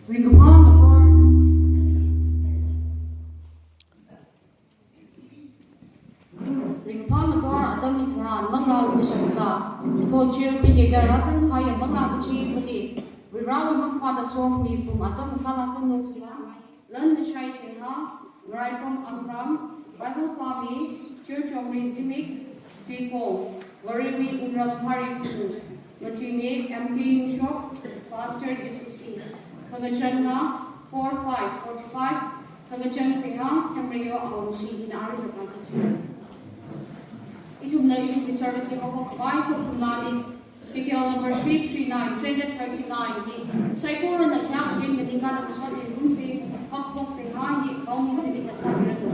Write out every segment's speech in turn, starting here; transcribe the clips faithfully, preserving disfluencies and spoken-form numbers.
Ringkaphā ngathor. Ringkaphā ngathor atam hitharan manglā lumashansa. Kho chirpi kega rāzangkahai manglā kachi pali. Varivarāwui mangkhāda sokhami pum atam masālākkhanu jila. Lan Nashai Singha, Ngaraikom Amram, Bible pāmi, Church of Rizimik, Tuikong, Wariwui Wungram Hari Khumu, Matimi M K Yingshok, Pastor U C C, khangachān na four five forty-five, khangachān Singha, Themreyo Awungshi ina ari zaka kachi. Ithumna ithumwui service haophok khavai kaphunglāli, P K L number three three nine, three hundred thirty-nine hi, saikorana thak shin nganingkha na kusot yin rumsi, hakphok Singha hi, kaomi sili kasā mirado.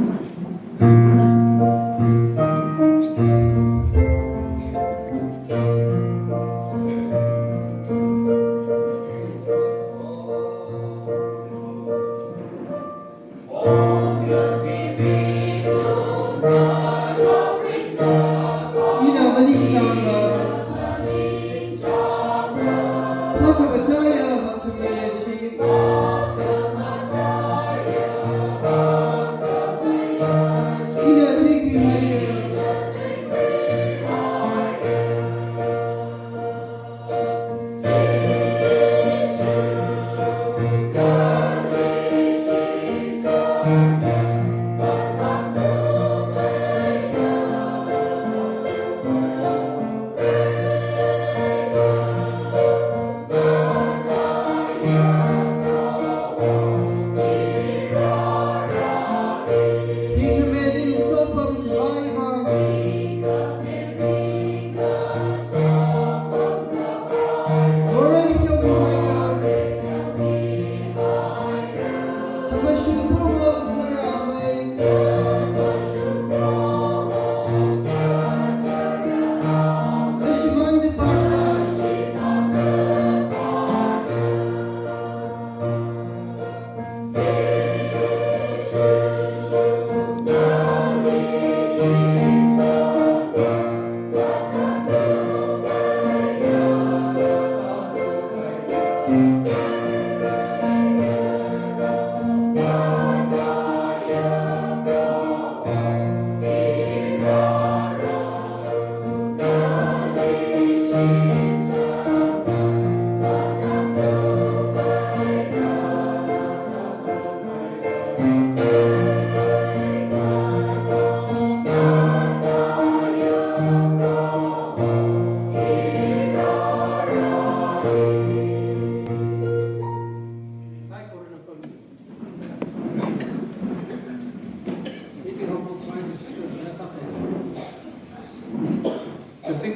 Ina maningchāngda, Phakamajaya Mathumei chi.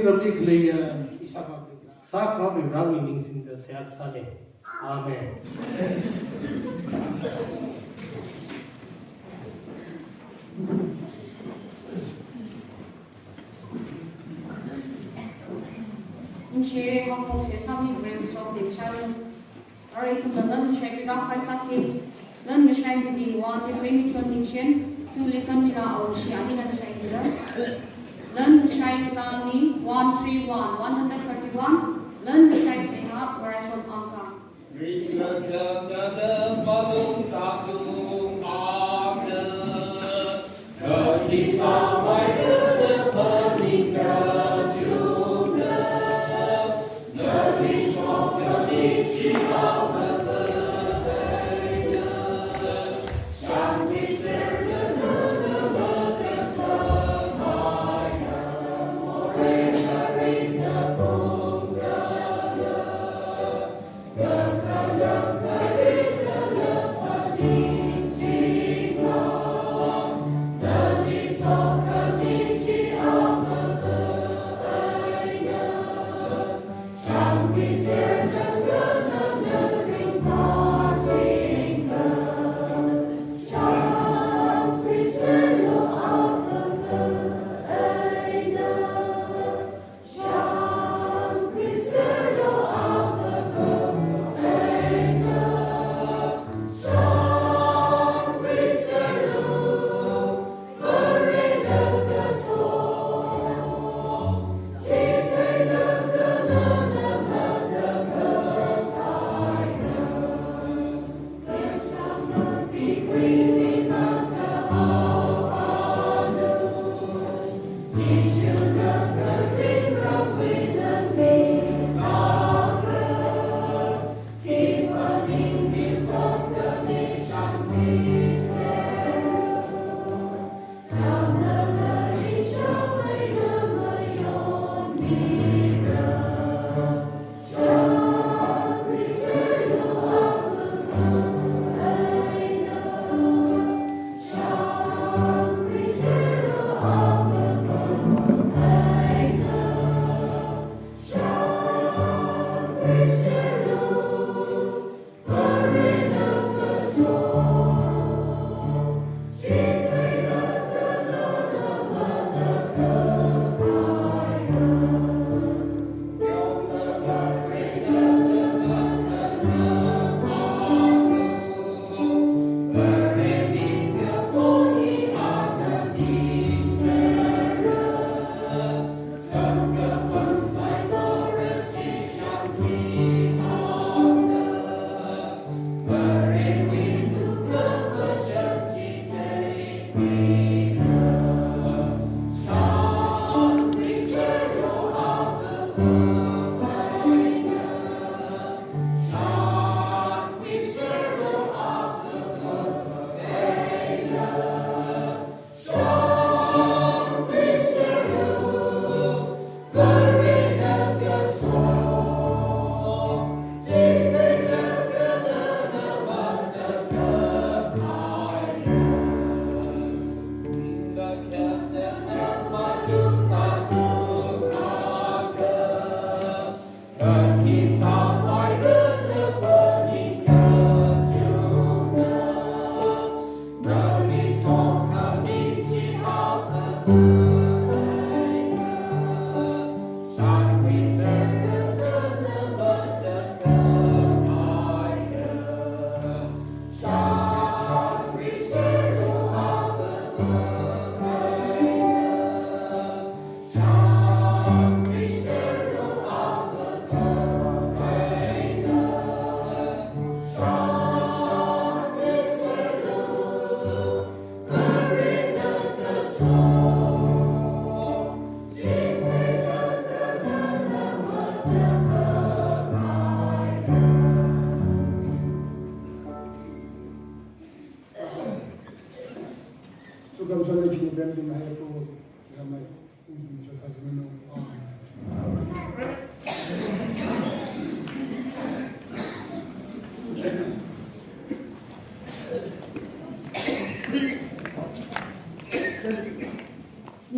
Ramli khaleiya, sākhavā Varewui ming singda seihā sāle. Amen. Ningshire, haophok seihā sāmi Varewui sokhami sālu. Arui ithumna lan kashai pika khavai sāsi. Lan kashai mibing one li Premchon Ningshen, two li Kanmila Awungshi, anina kashai mira. Lan kashai tangli one three one, one hundred thirty-one. Lan kashai seihā Vareshon Angkang.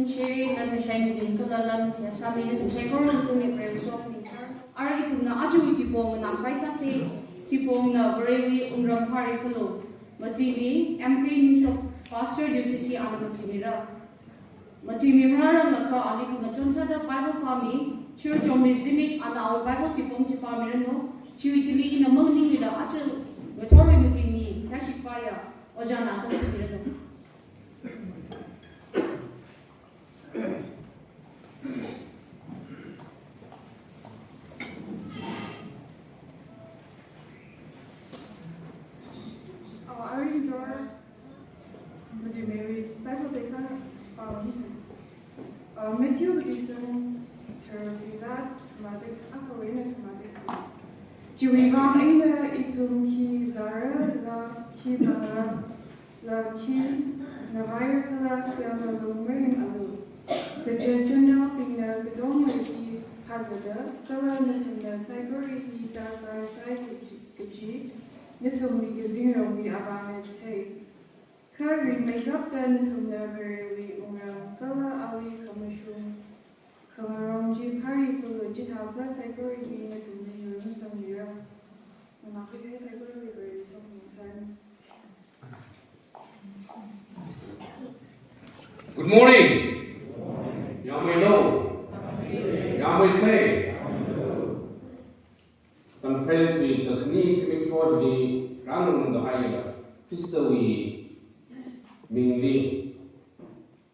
Shiri, nana shai mibing kala lam seihā sāmi nathum saikora tungli Varewui sokhami sāra. Ara ithumna ajawui tuipong nganākhavai sāsa, tuipongna Varewui wungram phāra khala. Matuimi M K Ningshok, Pastor U C C ana matuimira. Matuimi marāranglakha ali khamachon sāda Bible pāmi, Church of Mizimik ana awui Bible tuipong chi pāmiranu, chiwui thili ina maningmida aja ngathorwui matuimi, kashik paya, ojāna atam pāmiranu. Uh, are you sure? Matuimiwui Bible text, uh, um, uh, Matthew kazang tharākazā thumrāda akhawui eina thumrāda. Chiwui vang eina ithum khi zāra, la khi pāra, la khi ngavairakhala, tangda malung maringalu. Kachot chinaobingna katonga hi phāzāda, kala nathumna saikora hi darkar sai kaji, kaji nathumwui kazingramwui avāna thei. Kha rimeikapta nathumna Varewui wungram kala awui khamashung khangarong chi phāra khala, chithākha saikora hi nathumli yur masangra. Nganākhui kahai saikorawui Varewui sokhami sāra. Good morning. Yangmeilu. Yangmeisa. Conference wui kakhane zimiksho hili rāngarumda haiya, Khristawui mingli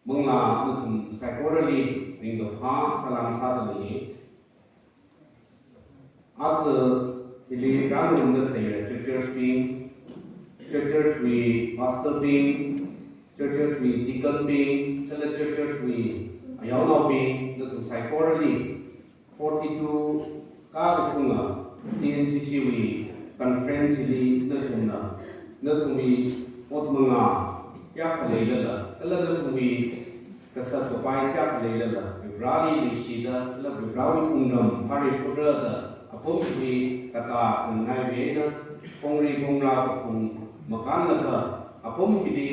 manglā nathum saikorali ringkaphā salām sādalei. Aja hili rāngarumda khaleiya churchers bing, churchers wui pastor bing, churchers wui deacon bing, kala churchers wui ayānaobing, nathum saikorali forty-two kākashunga T N C C wui conference hili nathumna, nathumwui ot mangā kayākha leilala, kala nathumwui kasā kapai kayākha leilala, Varivarāli leishida, kala Varivarāwui wungram phāra khuirāda, apam hili katā khanganaiwui eina, khongri khongrā kaphung makānlaga, apam hili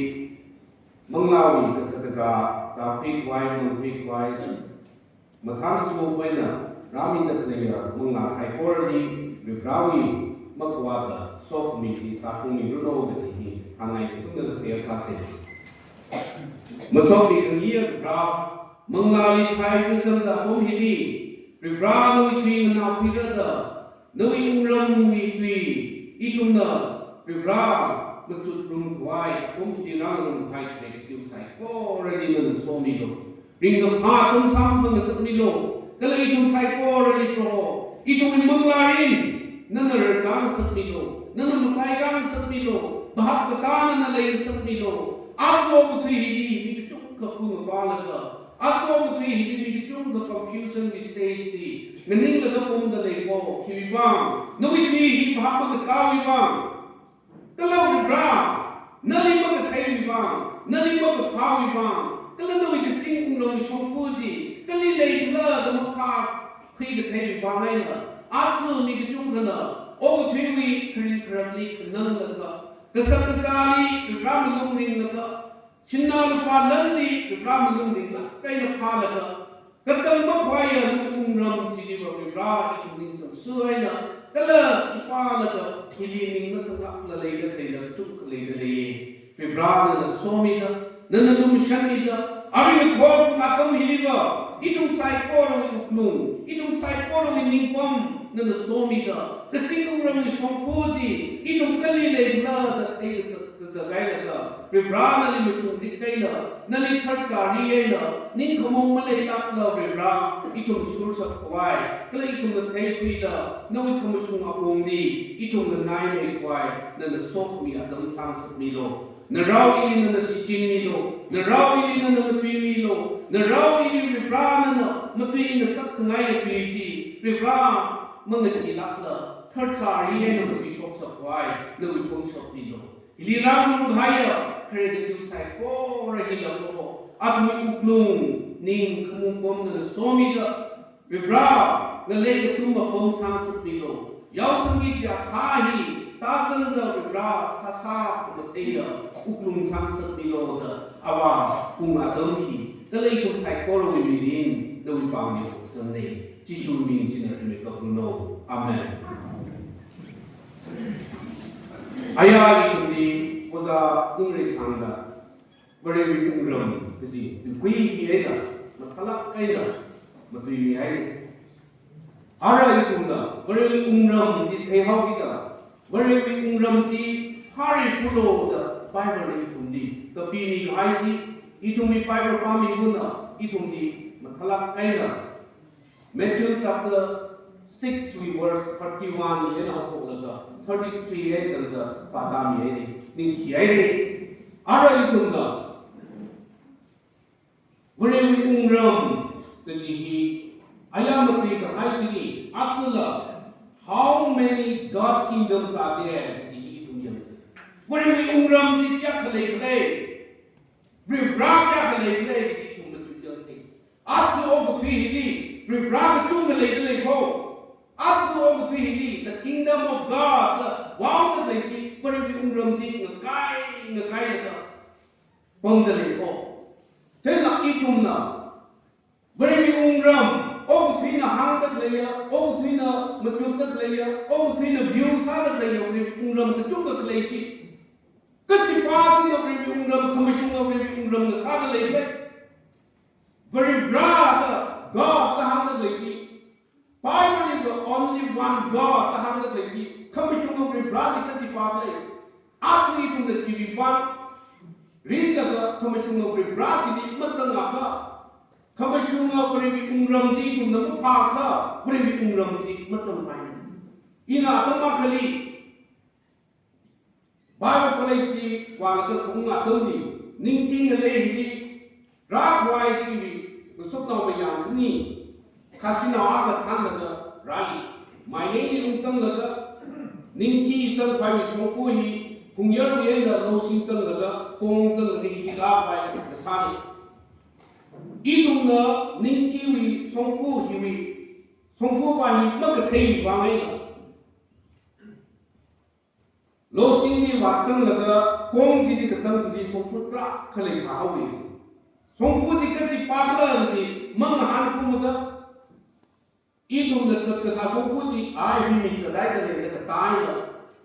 manglāwui kashakazā zākhuikhavai, mangkhuikhavai, mathānachukmei eina rāmida khaleiya manglā saikorali Varivarāwui makhavāta sokhami chi tāshungmiranu kaji hi hāngngai, ithumna seihā sāsa. Masot mikhangayi Varivarā, manglāli thai kachangda apam hili Varivarā nawui tui nganākhuirāda, nawui wungramwui tui ithumna Varivarā machut ngarumkhavai, apam hili rāngarumkhavai khalei kachiwui saikorali nana somilu. Ringkaphā atam samphangngasakmilu. Kala ithum saikorali Proho, ithumwui manglā mirin nana rarkāngasakmilu. Nana mataikāngasakmilu. Bhap katā nana leingasakmilu. Aja okathui hili mi kachungkha phungapalaga, aja okathui hili mi kachungkha confusion wui stage li nganinglaga pamda lei ko, khiwui vang? Nawui tui hi bhap makatāwui vang, kala Varivarā, nali makatheiwui vang, nali makaphāwui vang, kala nawui kazing wungramwui shongfa chi kali leikhala da maphākhui katheiwui vang eina, aja mi kachungkhana okathuiwui kharing kharakli khananglaga, kashakazāli Varivarā malung ringlaga, sinā lupā lanli Varivarā malung ringlāk eina phālaga, katang makhavaiya nawui wungram chili Varivarā ithum ningsang sui eina, kala khipālaga hili ning masanglākla leida khaleila kachungkha leida leiya. Varivarā nana somida, nana lumashanmida, arui ngathor atam hiliva ithum saikorawui wuklung, ithum saikorawui ningpam nana somida, kazing wungramwui shongfa chi ithum kali leikhala da theikazā, kazā kailaga, Varivarā nali mashungrik eina, nali tharchari eina, ningkhamong maleilākla Varivarā, ithum shurshap khavai, kala ithumna theikhuida, nawui khamashung apongli ithumna nganaimeikhavai, nana sokhami atam sāngasakmilu. Narao ili nana shichinmilu, narao ili nana matuimilu, narao ili Varivarā nana matuingasak khangaiya tui chi, Varivarā mangachilākla, tharchari eina matuishokshap khavai, nawui pangshap milu. Hili rāngarumkahaiya khare kachiwui saikora hila Proho, athumwui wuklung, ning, khamung pam nana somida, Varivarā, ngalei kathum apam sāngasakmilu. Yaosangki chiyākha hi tāzangda Varivarā sāsā khamatheiya wuklung sāngasakmilu da, Avā, pung atam hi Kala ithum saikorawui mirin nawui pāngli samne. Jishu ming china rimei kapruno. Amen. Aya ithumli Oja Wungrei sangda Varewui wungram kaji, tuikhuihaida, mathālāk eina matuimihai. Ara ithumna Varewui wungram chi theihaokida, Varewui wungram chi phāri phulo da Bible na ithumli kapimi kahai chi, ithumwui Bible pāmi kona ithumli mathālāk eina Matthew chapter six wui verse thirty-one eina haophoklaga thirty-three eina tangda pātāmihaire, ningshihaire. Ara ithumna Varewui wungram kaji hi aya matui kahai chili, atsula, how many God kingdoms are there kaji hi ithum yangsa. Varewui wungram chi kayākha leikhala, Varivara kayākha leikhala kaji ithum machuk yangsa. Aja okathui hili Varivara kachungkha leidalei ko. Aja okathui hili the kingdom of God, the world of chi, Varewui wungram chi ngakai, ngakai laga pamdalei ko. Chieina ithumna Varewui wungram, okathuina hāngda khaleiya, okathuina machukda khaleiya, okathuina view sāda khaleiya, Varewui wungram kachungkha khalei chi. Kachipā china Varewui wungram, khamashunga Varewui wungram na sāda leilei. Varivara da, God da hāngda khalei chi. Bible li only one God da hāngda khalei chi. Khamashunga Varivara chi kachipā khalei. Aja ithumna chiwui vang rinlaga khamashunga Varivara chili mazangakha, khamashunga Varewui wungram chi ithumna maphāakha, Varewui wungram chi mazangpai. Ina atam akhali Bible College li vālaga khaung atamli, ningthi ngalei hili rākhavai chi iwui ngasotnao mayang khani, khasinao akha thānlaga rāli. Maineili ungzanglaga, ningthi zangkhavai shongfa hi, khungyarwui eina losing zanglaga, kong zanglaga hi rākhavai kasāli. Ithumna ningthiwui shongfa hiwui, shongfa va hi makathei vang eina losingli vāzanglaga, kong chili kazang chili shongfa tarākha leisāhaowa. Shongfa chi kachipā khala chi mangahān thumada, ithumna zat kasā shongfa chi, ai hi mi zathaida lei da kataila,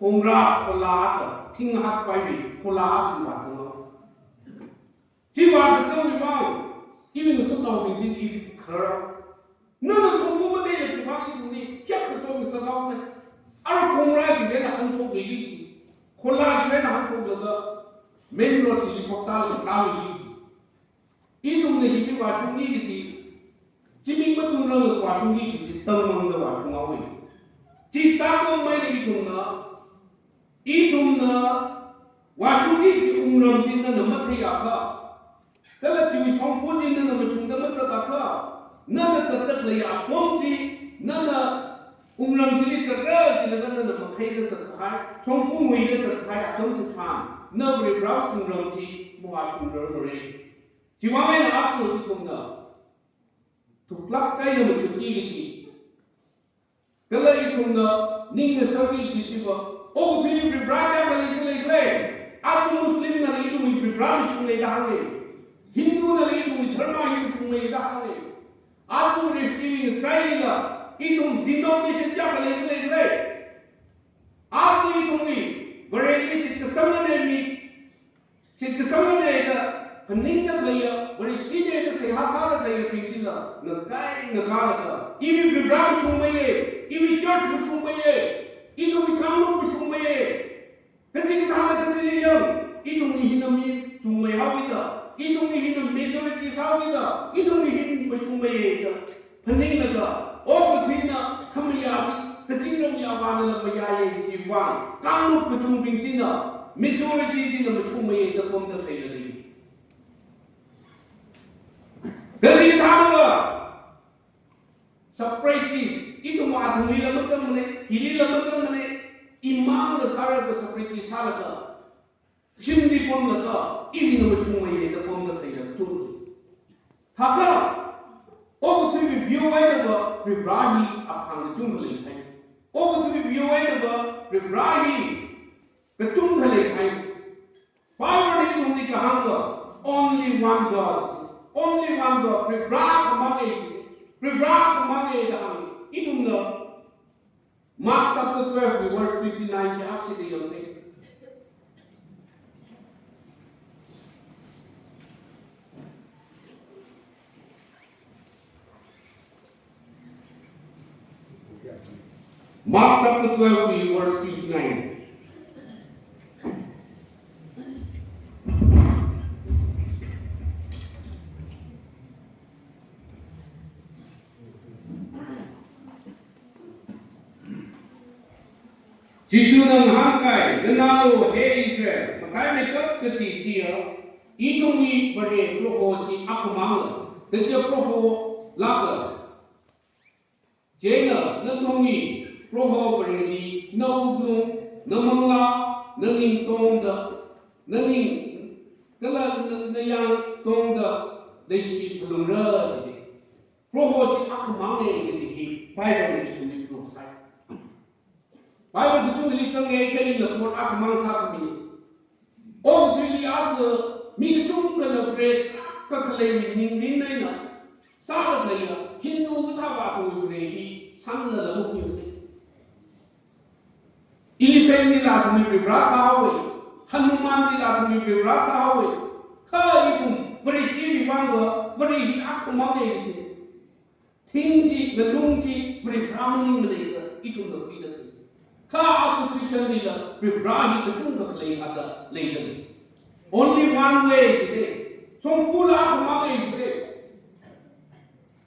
kongra khola akha, thing hatkhavai mi khola akha vāzanghaowa. Chiva kazangwui vang, iwui ngasotnaobing chi i khara. Nana shongfa matheila chiva ithumli kayākha kachon ngasakhaone. Ara kongra chiwui eina hānshokluili chi. Khola chiwui eina hānshoklaga main road chili shoktālaga tāluili chi. Ithumna hili vāshungli chi. Zimik mathumrangla vāshungli chi, chi tangmangda vāshunghaowa. Chi tangmangmeida ithumna, ithumna vāshungli chi wungram chi nana matheiakha, kala chiwui shongfa chi nana mashungda mazatakha, nana zatda khaleiya apong chi, nana wungram chili zatra jilaga nana makhaida zatkahai, shongfa nguida zatkahai atam chitharan, na Varivara wungram chi mavāshungrarmara. Chiwui vang eina aja ithumna thuklāk eina machukki kaji, kala ithumna ning ngasakki kaji chiva, okathuili Varivara kayākha leikhala? Aja Muslimnala ithumwui Varivara mashungmei da hānga. Hindunalu ithumwui dharma hi mashungmei da hānga. Aja refugee ngasailila ithum denomination kayākha leikhala? Aja ithumwui Vareli shitkasangana mi, shitkasangana da phaningda khaleiya, Vareshina da seihā sāda khaleiyabing chila ngakai ngakalaga, iwui Varivara mashungmeiya, iwui church mashungmeiya, ithumwui kanglup mashungmeiya. Kachikathāna kachili yang, ithumwui hina mi chungmeihaokida, ithumwui hina majority sāhaokida, ithumwui hina mashungmeiya da phaninglaga, okathuina khamayā chi, kazingram yāvānala mayāya kajiwui vang, kanglup kachungbing china, majority china mashungmeiya da pamda khalei lei. Kachikathānava separatist, ithum athumlila mazangmana, hilila mazangmana, imangla sālaga separatist sālaga, shimli pamlaga, iwuina mashungmeiya da pamda khaleiya kachungkha lei. Thākha, okathuiwui view einava Varivara hi aphang kachungkha leikahai. Okathuiwui view einava Varivara hi kachungkha leikahai. Bible na ithumli kahāngva, only one God, only Varivarā khamang e chi, Varivarā khamang e da hāng. Ithumna Mark chapter twelve verse twenty-nine chi akha sāda yangsa. Mark chapter twelve verse twenty-nine. Jishuna ngahānkai, nganālu he Israel, mataimeikap kaji chiya, ithumwui Vare Proho chi akhamangla, kaja Proho lākla. Chieina nathumwui Proho Vareli nawuklung, namanglā, naning tongda, naning kala na, nayāng tongda leishi phalungra jide. Proho chi akhamang e kaji hi Bible na ithumli proof sai. Bible kachungkhali zanga kha ina Proho akhamang sākhami. Okathuili aja mi kachungkhana Vare kakhaleiwui ningrin eina sāda khaleiya, Hindu kathāva athumwui Vare hi sānlala mukni mane. Elephant chila athumwui Varivarā sāhaowe, Hanuman chila athumwui Varivarā sāhaowe. Kha ithum Vareshiwui vangva Vare hi akhamang e kaji. Thing chi, ngalung chi, Varivarā maningmana da ithumna khuida khalei. Kha aja Christian lila Varivarā hi kachungkha khalei thāda leida lei. Only one way jide. Shongfala akhamang e jide.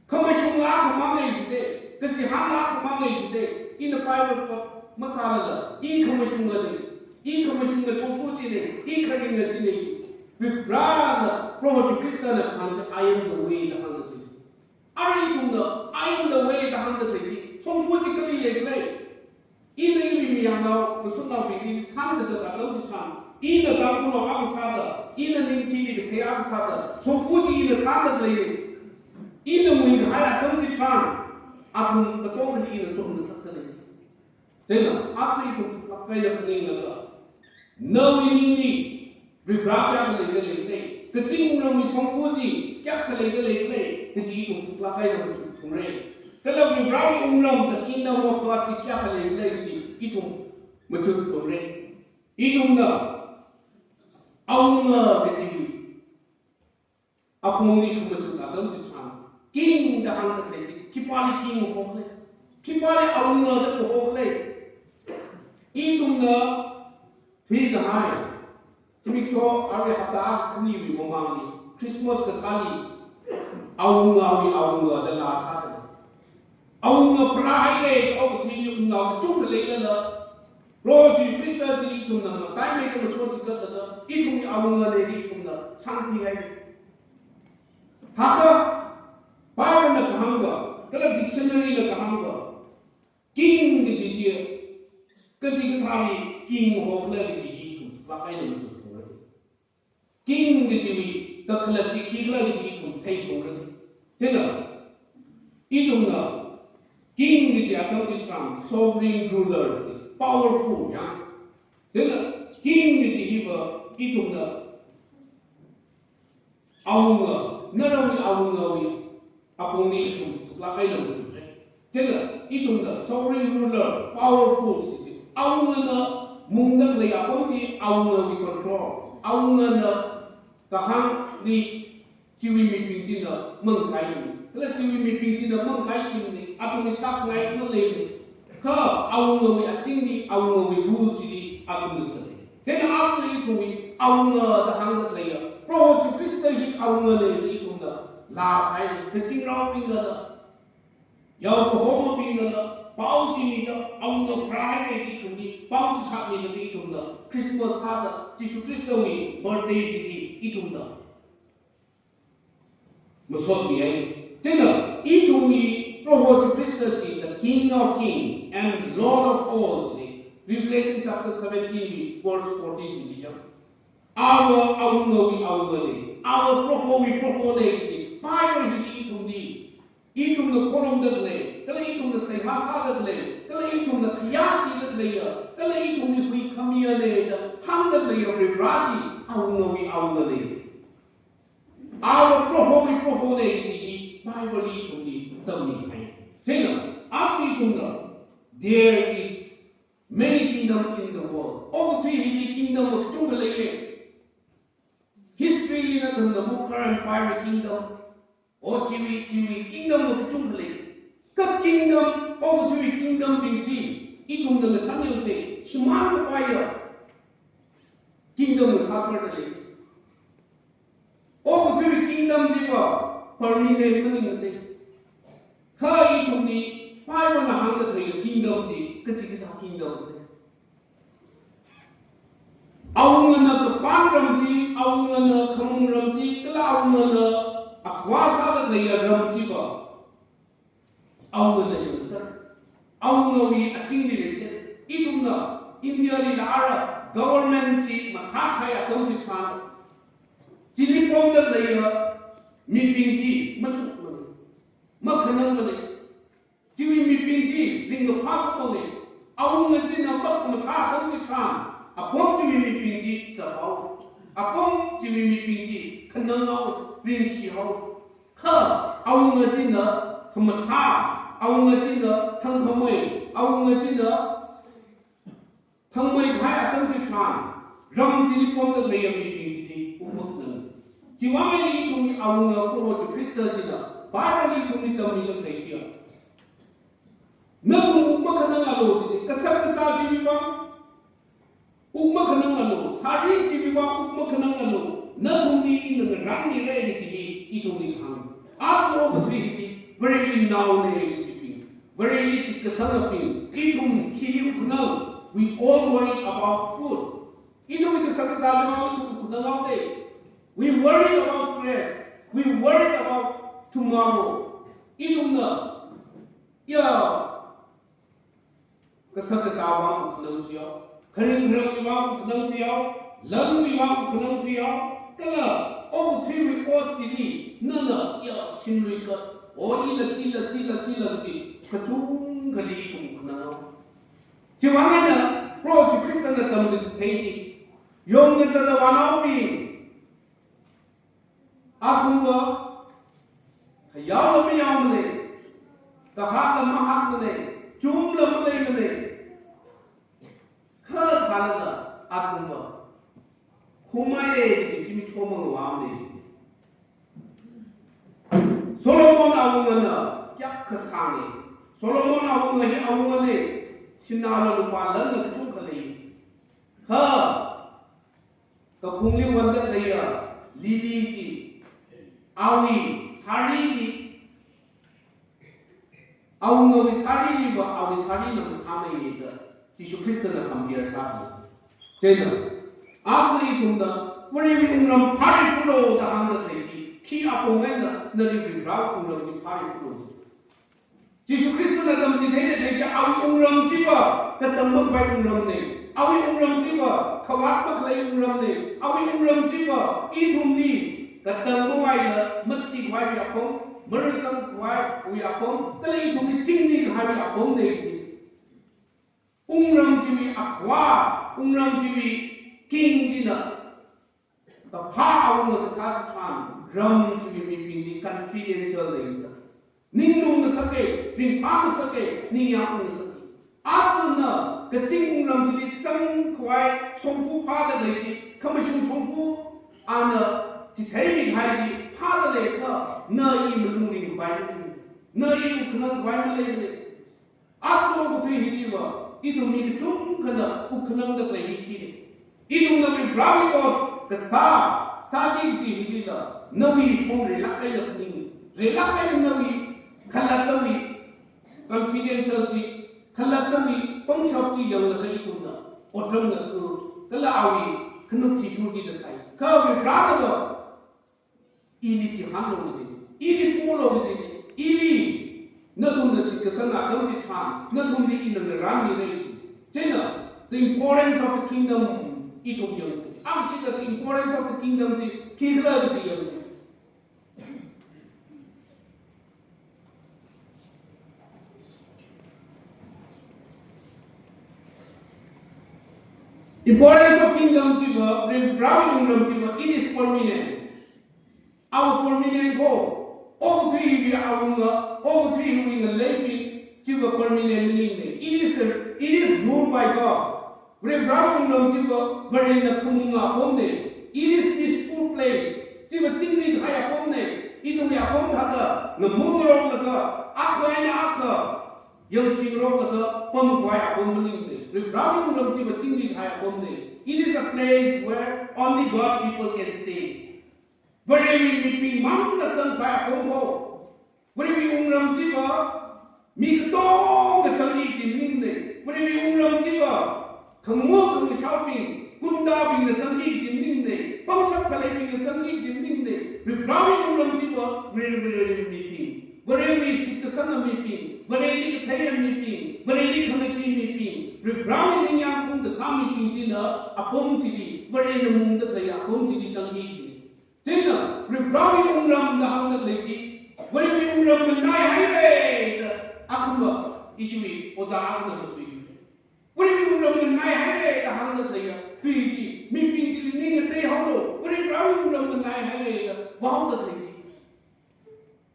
Khamashungla akhamang e jide. Kachihānla akhamang e jide. Ina Bible pa masālala, i khamashunga de. I khamashunga shongfa chide. I kharinga chide. Varivarāna, Proho Jishu Khristana kahāng chi, "I am the way," da hāngda khalei. Arui ithumna, "I am the way," da hāngda khalei chi, shongfa chi kali leikhala? Ina iwui mayarnao, ngasotnaobingli thānda zat atam chitharan, ina Tangkhulnao akha sāda, ina ningthili kathei akha sāda, shongfa chi ina thānda khalei. Ina muikahai atam chitharan, athum katongkhali ina chongngasakda lei. Chieina, aja ithum thuklāk eina phaninglaga, nawui ningli Varivarā kayākha leida leikhala, kazingramwui shongfa chi kayākha leida leikhala, kaji ithum thuklāk eina machuk phungra. Kala Varivarāwui wungram, the kingdom of God chi kayākha leikhala kaji ithum machuk phungra. Ithumna awunga kaji apongli khamachuk atam chitharan, king da hāngda khalei chi, khipāli king hokhala? Khipāli awunga da hokhala? Ithumna thuikahai, zimiksho arui hapta khaniwui mamangli, Christmas kasāli, awungawui awunga da laa sāda lei. Awunga pharāhaira, okathuili wungnao kachungkha leilala, Proho Jishu Khrista chi ithumna mataimeida masot chikatlaga, ithumwui awungana da ithumna sangkhuihaira. Thākha, Bible na kahāngva, kala dictionary na kahāngva, king kaji chiya, kachikathāli king hokhala kaji hi ithum thuklāk eina machuk phungra. King kajiwui kakhalat chi khikhala kaji ithum theiphungra. Chieina, ithumna king kaji atam chitharan sovereign ruler, powerful, ya. Chieina, king kaji hiva ithumna awunga, naramwui awungawui apongli ithum thuklāk eina machukra. Chieina ithumna sovereign ruler, powerful chi, awungana mungda khalei apong chi awungawui control. Awungana kahāngli chiwui mibing china mangkhaini. Kala chiwui mibing china mangkhaishimni, athumwui sākhangai maleimana. Kha awungawui azingli, awungawui rule chili athumna zanga. Chieina aja ithumwui awunga da hāngda khaleiya, Proho Jishu Khrista hi awungana da ithumna laa sāhaira, kazingraobingnala, yao kahomabingnala, pao chimida, awunga pharāhaira da ithumli pao chi sāmida ithumna Christmas sāda, Jishu Khristawui birthday chili ithumna masotmihaira. Chieina, ithumwui Proho Jishu Khrista chi, the King of Kings and Lord of all chi, Revelation chapter seventeen verse fourteen chili yang. Ava awungawui awungana, ava Prohowui Prohona chi, Bible hili ithumli, ithumna khorumda khalei, kala ithumna seihā sāda khalei, kala ithumna khayāshida khaleiya, kala ithumli huikhamiyana da hāngda khaleiya Varivarā chi awungawui awungana. Awo Prohowui Prohona kaji hi Bible li ithumli tammihai. Chieina, aja ithumna, there is many kingdom in the world. Okathui hili kingdom kachungkha leiya. History li nathumna Mughal Empire kingdom, o chiwui, chiwui kingdom kachungkha lei. Kha kingdom, okathuiwui kingdom bing chi, ithumna ngasān yangsa, shimān kapaiya kingdom ngasāserda lei. Okathuiwui kingdom chiva permanent maningmana. Kha ithumli Bible na hāngda khalei kingdom chi, kachi kathā kingdom. Awungana kapān ram chi, awungana khamung ram chi, kala awungana akhava sāda khaleiya ram chiva awungana yangser. Awungawui azingli leiser. Ithumna India lila ara government chi mathākahai atam chitharan, chili pamda khaleiya mibing chi machukmana, makhanangmana. Chiwui mibing chi ringkaphā sāpamna. Awunga china mak mathā atam chitharan, apam chiwui mibing chi chaphaowa. Apam chiwui mibing chi khananghaowa, ringshihao. Kha awunga china khamathā, awunga china thangkhamei, awunga china thangmeikahai atam chitharan, ram chili pamda khaleiya mibing chili wuk makhanangsa. Chiwuivang eina ithumwui awunga Proho Jishu Khrista china Bible li ithumli tammida khalei chiya, nathum wuk makhananglu jida, kasak kazā chiwuivang wuk makhananglu, sari chiwuivang wuk makhananglu, nathumli ina ngarānmira kaji hi ithumli hānga. Aja okathui hi Varewui naona kajibing, Vareli shitkasangabing, ithum khi wuk khanang, we all worry about food. Ithumwui kasak kazā chiwuivang ithum wuk khananghaoda. We worry about dress. We worry about tomorrow. Ithumna, ya, kasak kazāwui vang wuk khanangthuihao, kharing kharewui vang wuk khanangthuihao, lanwui vang wuk khanangthuihao, kala okathuiwui ot chili nana ya shimlui ka, o ila chila chila chila kaji kachungkhali ithum wuk khananghao. Chiwuivang eina Proho Jishu Khristana tamda chithei chi, yongkazata vānaobing, athumva khayaola mayaomana, kahakla mahakmana, chumla maleimana. Kha thālala athumva khummai kaji zimiksho mangavāmana. Solomon awungana kayākha sānga. Solomon awunga hi awungana, sināla lupā lanla kachungkha lei. Kha kaphungli wonda khaleiya lily chi, awui sarili, awungawui sariliva awui sarina mathāmei da Jishu Khristana compare sāda. Chieina, aja ithumna Varewui wungram phāriphulu da hāngda khalei chi, khi apong eina nali Varewui wungram chi phāriphulu ji. Jishu Khristana tamchitheida khalei chi awui wungram chiva katang makhavai wungramna. Awui wungram chiva khavāt makhalei wungramna. Awui wungram chiva ithumli katang makhavai eina mathikhavaiwui apong, marāzangkhavaiwui apong, kala ithumli chingri kahaiwui apongna ji. Wungram chiwui akhava, wungram chiwui king china kaphā awunga kasā chitharan, ram chiwui mibingli confidential leisa. Ninglung ngasaka, ringphā ngasaka, ningyāng ngasaka. Athumna kazing wungram chili zangkhavai shongfa phāda khalei chi, khamashung shongfa ana chitheimi kahai chi phāda leiakha, na i malung ringkhavai maleimana, na i wuk khanangkhavai maleimana. Aja okathui hiliva ithum mi kachungkhana wuk khanangda khalei hi china. Ithumna Varewui ot kasā sāki kaji hilila, nawui shong reilāk eina phaning, reilāk eina nawui khalattawui confidential chi, khalattawui pangshap chi yanglaga ithumna otram ngatha, kala awui khanuk chi shurki da sai. Kha Varena ili chihānlu kaji, ili polu kaji, ili nathumna shitkasanga atam chitharan nathumli ina ngarānmira kaji. Chieina, the importance of the kingdom ithum yangsa. Akhashida the importance of the kingdom chi khikhala kaji yangsa. Importance of kingdom chiva, Varewui wungram chiva, it is permanent. Our permanent home. Okathuiwui awunga, okathuiwui ngaleibing, chiva permanent maningne. It is, it is ruled by God. Varivarāwui wungram chiva Varena khamunga apamne. It is peaceful place. Chiva chingri kahai apamne. Ithumwui apam thāda, ngamung ngaroklaga, akha eina akha, yangshi ngaroklaga, pamkhavai apam maningne. Varivarāwui wungram chiva chingri kahai apamne. It is a place where only God people can stay. Varewui mibingmangna zangkhavai apam ko. Varewui wungram chiva mi katonga zangki kaji maningne. Varewui wungram chiva khangamu khangashaobing, gundabingna zangki kaji maningne. Pangshap khaleibingna zangki kaji maningne. Varivarāwui wungram chiva Vare, Varewui mibing, Varewui shitkasanga mibing, Vareli katheiya mibing, Vareli khangachee mibing, Varivarāwui ningyāng phungkasā mibing china apam chili, Varena mungda khalei apam chili zangki kaji. Chieina, Varivarāwui wungram da hāngda khalei chi, Varewui wungram nganaihaire da, akhama, ishiwui ojā akhana katui. Varewui wungram nganaihaire da hāngda khaleiya tui chi, mibing chili ning ngateihaolu, Varivarāwui wungram nganaihaire da vāhaoda khalei chi.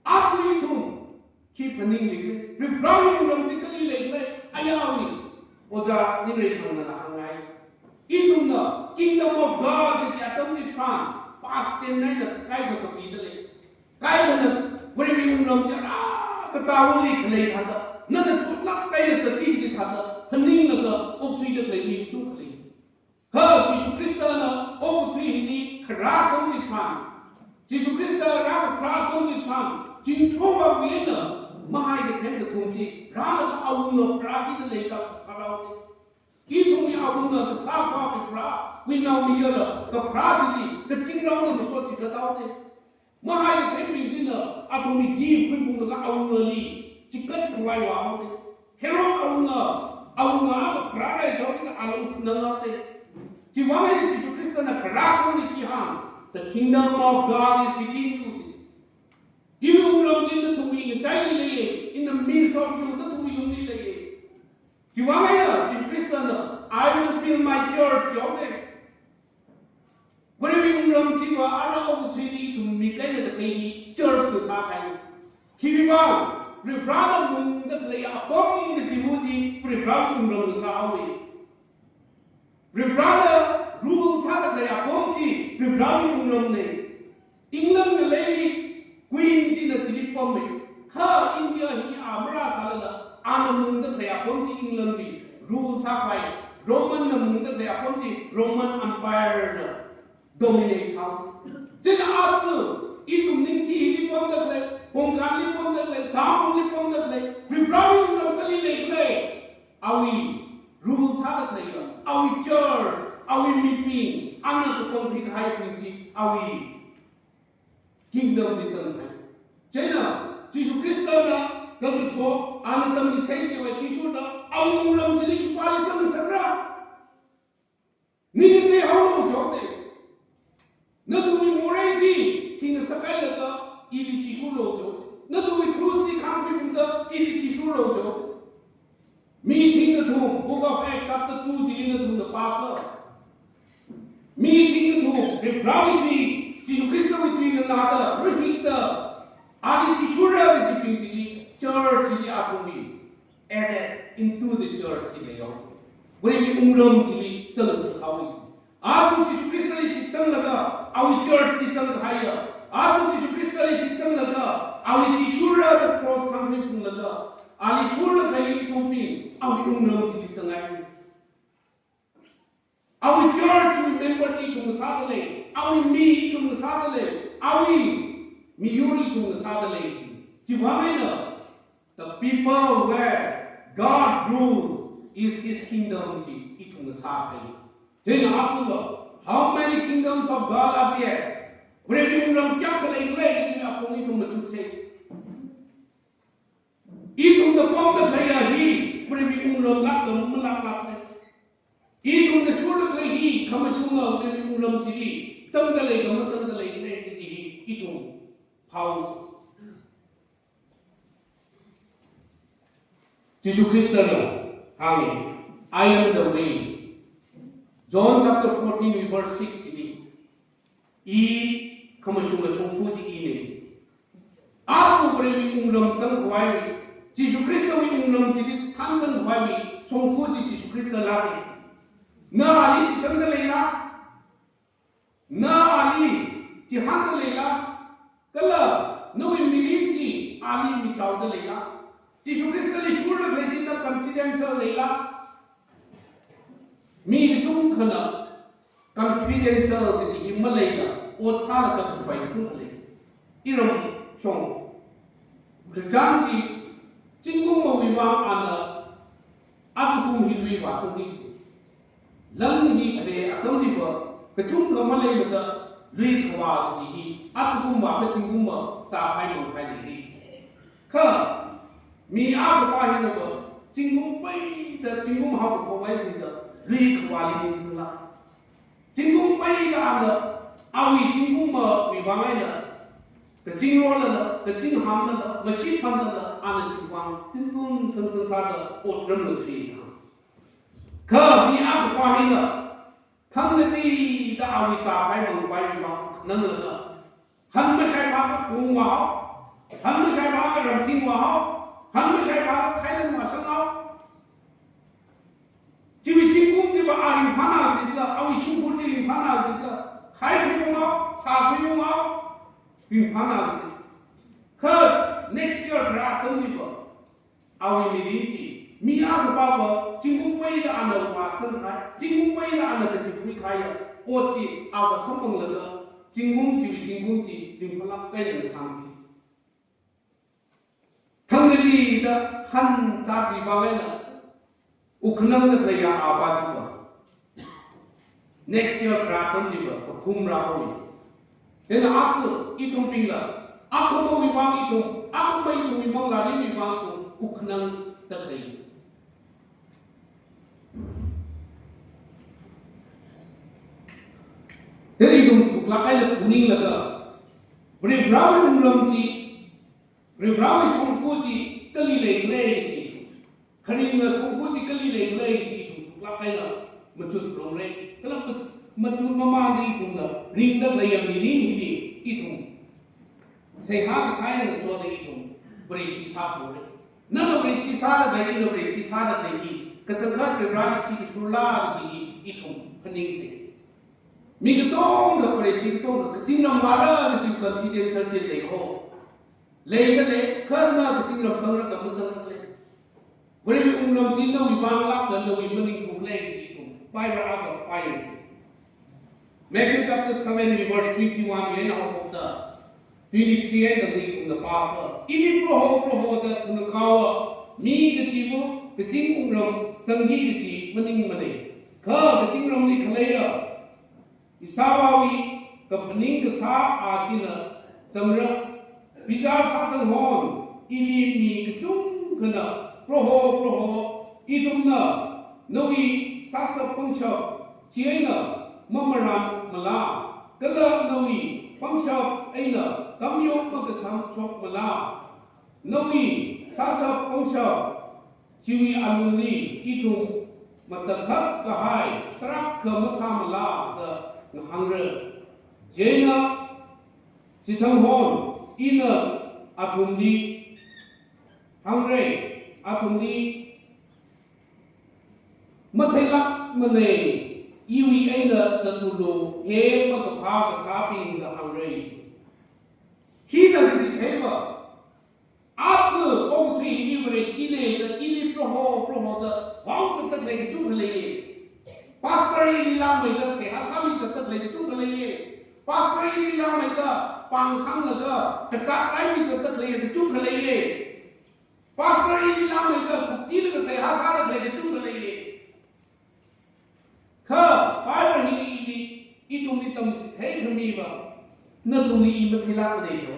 Aja ithum, khi phaningli kre, Varivarāwui wungram chi kali leikhala, ayāwui, ojā Ningreishangna hāngngai. Ithumna, Kingdom of God kaji atam chitharan, past tense eina kaikha kapida lei. Kaikhana, Varewui wungram chi rā katāwuili khalei thāda, nana chutlāk kahaina zatki kaji thāda, phaninglaga, okthuida khalei mi kachungkha lei. Kha Jishu Khristana okathui hili kharā atam chitharan, Jishu Khrista rākapharā atam chitharan, zingshowui eina mahai katheng kathum chi rālaga awunga pharākida leida pharāhaoda. Ithumwui awunga kasā Varivarāwui naomayara kapharā chili, kazingraona masot chikathaoda. Mahai kathengbing china athumwui gift khuiphunglaga awungali chikat khavai vāhaoda. Herod awunga, awunga akha pharārai chaoda ala uknanghaoda. Chiwui vang eina Jishu Khristana kharā atamli khi hāng, "The kingdom of God is within you." Iwui wungram chi nathumwui ngachaili leiya, in the midst of you, nathumwui lungli leiya. Chiwui vang eina Jishu Khristana, "I will build my church," jihaoda. Varewui wungram chiva ara okathuili ithum mi kaina kathei hi church ngasākahai. Khiwui vang, Varivarāna mungda khalei apam kajiwui chi Varivarāwui wungram ngasāhaowa. Varivarāna rule sāda khalei apam chi Varivarāwui wungramna. England ngaleili queen china chili pamma. Kha India hi a marāsālala, ana mungda khalei apam chi Englandwui rule sākhavai, Romanna mungda khalei apam chi Roman Empire na dominate sāhaowa. Chieina aja ithum ningthi hili pamda khalei, pongkanli pamda khalei, sāngli pamda khalei, Varivarāwui wungram kali leikhala, awui rule sāda khaleiya, awui church, awui mibing, ana kapangkhui kahaibing chi, awui kingdomli zanghai. Chieina, Jishu Khristana, kakaso, ana tamchithei chiwui athishurda, awui wungram chili khipāli zangngasakra. Ning ngateihaolu jihaoda. Nathumwui morei chi thingngasakhailaga ili thishurlu jihaoda. Nathumwui cross chi khangkhuiphungda ili thishurlu jihaoda. Mi thingkathum, Book of Acts chapter two chili nathumna pākha. Mi thingkathum, Varivarāwui tui, Jishu Khristawui tui nganāda, rahikda, ali thishurra kajibing chili, church chili athumwui added into the church chi leihaowa. Varewui wungram chili zanghaowa. Aja Jishu Khristali shitsanglaga, awui church li zangkahaiya. Aja Jishu Khristali shitsanglaga, ali thishurra da cross khangkhuiphunglaga, ali shurlaga ithumbing, awui wungram chili zanghai. Awui church member ithum sāda lei, awui mi ithum sāda lei, awui miyur ithum sāda lei. Chiwui vang eina, the people where God rules is his kingdom chi ithum sākahai. Chieina aja, how many kingdoms of God are there? Varewui wungram kayākha leikhala kaji apong ithum machuksa. Ithumna pamda khaleiya hi, Varewui wungram lākda malāklākla. Ithumna shurda khalei hi, khamashunga Varewui wungram chili zangda leikhala mazangda leikhala kaji hi, ithum phāsa. Jishu Khristana hānga, "I am the way." John chapter fourteen verse six chili, "I khamashunga shongfa chi ina. Aja Varewui wungram zangkhavai, Jishu Khristawui wungram chili thanzangkhavai shongfa chi Jishu Khrista lāka. Na ali shitsangda leila? Na ali chihānda leila? Kala nawui mirin chi ali michaoda leila? Jishu Khristali shurda khalei chi na confidential leila? Mi kachungkhana confidential kaji hi maleila, ot sālaga kashwai kachungkha lei. Iram shong, kachang chi, zingkumwui vang ana ajakum hi lui vāsangki ji. Lang hi khare atamliva kachungkha maleimada lui khavā kaji hi ajakumva kha zingkumva zākhavai mangkhavai lei. Kha mi akhapa hinava zingkum peida, zingkum haokaphok leida lui khavāli ningsangla? Zingkum peida ana awui zingkumwui vang eina kazingrolala, kazinghānglala, mashiphanlala, ana chiwui vang tuntun sangsang sāda otram ngathri na. Kha mi akhapa hina thangkachida awui zākhavai mangkhavaiwui vang khananglaga, han mashaiphāakha kung vāhao, han mashaiphāakha ramthing vāhao, han mashaiphāakha khailan vāsanghao. Chiwui zingkum chiva a ringphāna jida, awui shimkhur chi ringphāna jida, khaikhuiungao, sākhuiungao, ringphāna jida. Kha next year khare atamliva awui mirin chi, mi akhapava zingkum peida ana vāsangkahai, zingkum peida ana kachikhui kahaiya ot chi ava samphanglada, zingkum chiwui zingkum chi ringphālāk eina sangki. Thangkachida han zatwui vang eina wuk khanangda khaleiya apa chiva next year khare atamliva kaphum rāhaowa. Chieina aja ithumbingla, akhamawui vang ithum, akhama ithumwui manglārinwui vang ithum wuk khanangda khalei. Chieina ithum thuklāk eina phaninglaga, Varivarāwui wungram chi, Varivarāwui shongfa chi kali leikhala chi, kharinga shongfa chi kali leikhala chi ithum thuklāk eina machut phalungra. Kala machut mamānli ithumna ringda khaleiya mirin hili ithum seihā kasā eina ngasoda ithum Vareshi sāphalungra. Nana Vareshi sāda khalei, ina Vareshi sāda khalei hi kachangkhat Varivarāli chi kashurla kaji hi ithum phaningsei. Mi katonga, Vareshi katonga kazingram vāra kaji confidence chi leihao. Leida lei, kha na kazingram zangra kha mazangra lei. Varewui wungram chi nawui vang lāka, nawui maningthukla kaji ithum Bible akha pāyangsa. Matthew chapter seven verse twenty-one eina haophokta twenty-three eina ithumna pākha, ili Proho, Proho da thanakaowa mi kachiva kazing wungram zangki kaji maningmana. Kha kazingramli khaleiya ishāvāwui kaphaning kasā a china zangra. Bichar sāda hānghon, ili mi kachungkhana, Proho, Proho, ithumna nawui sāshap pangshap chieina mamarānmala, kala nawui pangshap eina tamyok makasangshokmala? Nawui sāshap pangshap chiwui alungli ithum matakhak kahai tarākha masāmala da ngahāngra. Chieina chithang hānghon, ina athumli hāngra, athumli matheilākmana, iwui eina zatulu, he makaphā kasābing da hāngra. Hina kachitheiva, aja okathuili Vareshina da ili Proho, Proho da vāzatda khalei kachungkha leiya. Pastor ili langmeida seihā sāmizatda khalei kachungkha leiya. Pastor ili langmeida pāng khanglaga kazāt raimizatda khalei kachungkha leiya. Pastor ili langmeida khuktilaga seihā sāda khalei kachungkha leiya. Kha Bible hili ili ithumli tamchithei khamiva, nathumli i matheilākmana jo.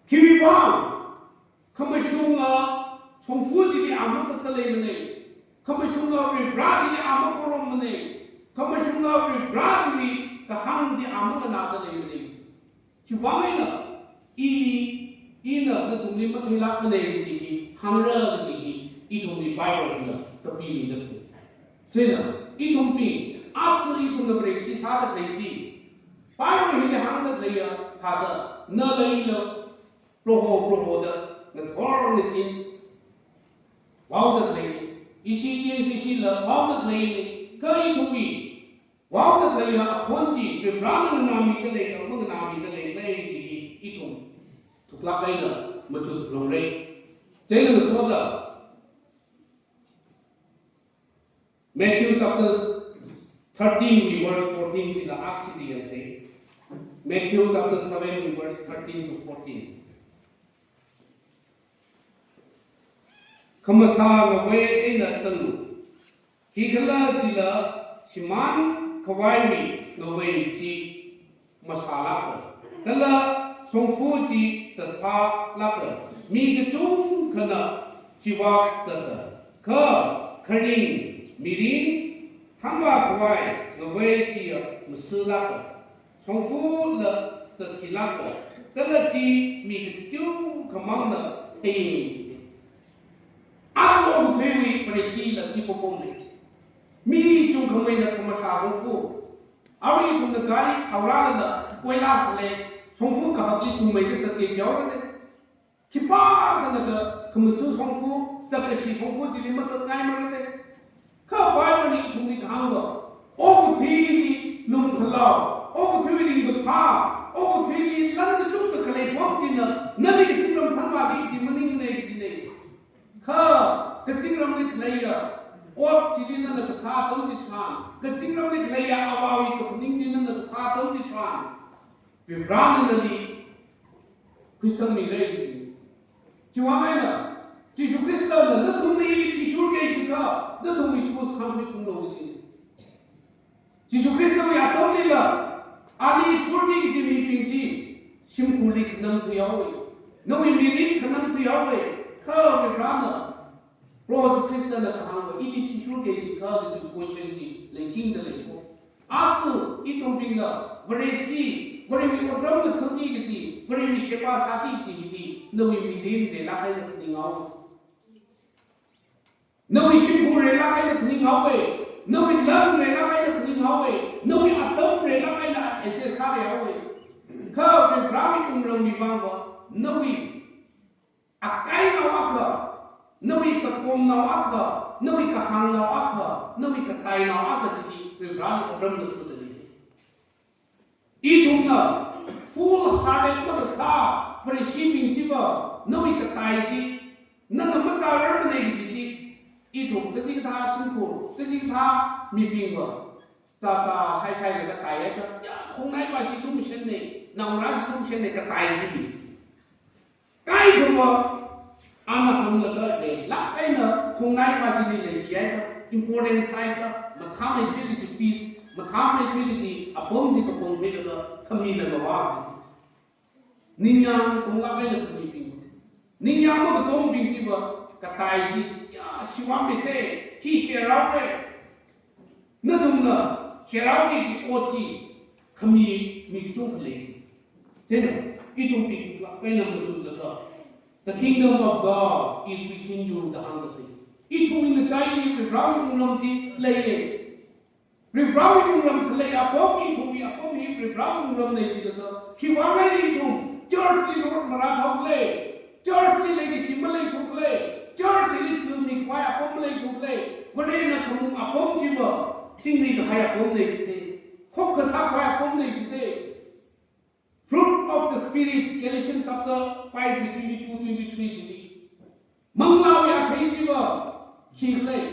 Khiwuivang, khamashunga shongfa chili a mazatda leimana. Khamashunga Varivarā chili a makhorummana. Khamashunga Varivarā chiwui kahāng chi a manganāda leimana. Chiwuivang eina ili, ina nathumli matheilākmana kaji hi hāngra kaji hi ithumli Bible hina kapimida lei. Chieina ithumbing, aja ithumna Vareshi sāda khalei chi, Bible hili hāngda leiya, thāda, nala ila, Proho, Proho da, ngathor ngazin, vaoda lei, ishi tienshi shila, vaoda lei, kha ithumwui, vaoda leiya, akhon chi, Varivarana nganāmida lei, kha manganāmida lei, lei, chi, ithum, thuklāk eina, machut longre. Chieina ngasoda, Matthew chapter thirteen, verse fourteen, chila aksi di yangse. Matthew chapter seven, verse thirteen to fourteen. Khamashā ngavei eina zanglu. Khikhalajila shimān khavaiwui ngavei chi mashālāka. Kala shongfa chi zatphālāka. Mi kachungkhana chivak zata. Kha kharing, mirin, thangvā khavai ngavei chiya mashālāka. Shongfala zatshilaga, kala chi mi kateokhamangna theiya. Aja okathuiwui Pharisee la chi papamle. Mi chungkhameina khamashā shongfa. Arui ithumna gari thaorālala, koila sāle, shongfa kahakli chungmeida zatki jihaorane. Khipākhana kha, khamashā shongfa, zatkashi shongfa chili mazatngaimarane. Kha Bible li ithumli kahāngva, okathuili lumkhalao, okathuili ringkaphā, okathuili lan kachungkha khalei apam china, nali kazingram thanvāki kaji maningmane kajine. Kha kazingramli khaleiya, ot chili nana kasā atam chitharan, kazingramli khaleiya avāwui kaphaning chi nana kasā atam chitharan, Varivarana nali Christian mire kaji. Chiwui vang eina, Jishu Khristana nathumna ili athishurki jiakha, nathumwui krus khangkhui phunglu kaji. Jishu Khristawui atamlila, ali shurki kaji mibing chi, shimkhurli khanang thuihaowe. Nawui mirin khanang thuihaowe. Kha Varivarana, Proho Jishu Khristana kahāngva, ili athishurki jiakha kaji question chi leichingda leiko. Aja ithumbingna Vareshi, Varewui otram ngathaki kaji, Varewui sheba sāki kaji hili, nawui mirin relāk eina phaninghaowe. Nawui shimkhur relāk eina phaninghaowe. Nawui lan relāk eina phaninghaowe. Nawui atam relāk eina adjust sāhaowe. Kha Varivarawui wungramwui vangva, nawui akainao akha, nawui kakomnao akha, nawui kahāngnao akha, nawui katainao akha chili Varivarawui otram ngathada lei. Ithumna full hearted makasā Vareshibing chiva, nawui katai chi, nana mazārarmane kaji chi, ithum kachikathā shimkhur, kachikathā mibingva, zāzā shaishailaga taiakha, ya, khongnaiva shi lumashanne, naongarā shi lumashanne, katai ni. Kaikhava, ana hānglaga relāk eina khongnaiva chili leishiakha, important sāakha, mathāmeithui kaji peace, mathāmeithui kaji apam chi kapangkhuilaga, khamina mavā. Ningyāng katonglāk eina khamibing. Ningyāng makatongbing chiva, katai chi, ya, shiva mese, hi khairao re. Nathumna khairao kaji ot chi, khami mi kachungkha lei ji. Chieina, ithumbing la kaina machutlaga, "The kingdom of God is within you," da hāngda lei. Ithumwui ngachaili Varivarawui wungram chi leiye. Varivarawui wungram khalei apam, ithumwui apam hi Varivarawui wungramne jilaga, khiwui vang eina ithum church li rot marāthaole. Church li leikashi maleithuakle. Church li churmi khavai apam maleithuakle. Varena khamung apam chiva, chingri kahai apamne jite. Khokkha sākhavai apamne jite. Fruit of the Spirit, Galatians chapter five, twenty-two, twenty-three chili. Manglāwui athei chiva, khi khalei,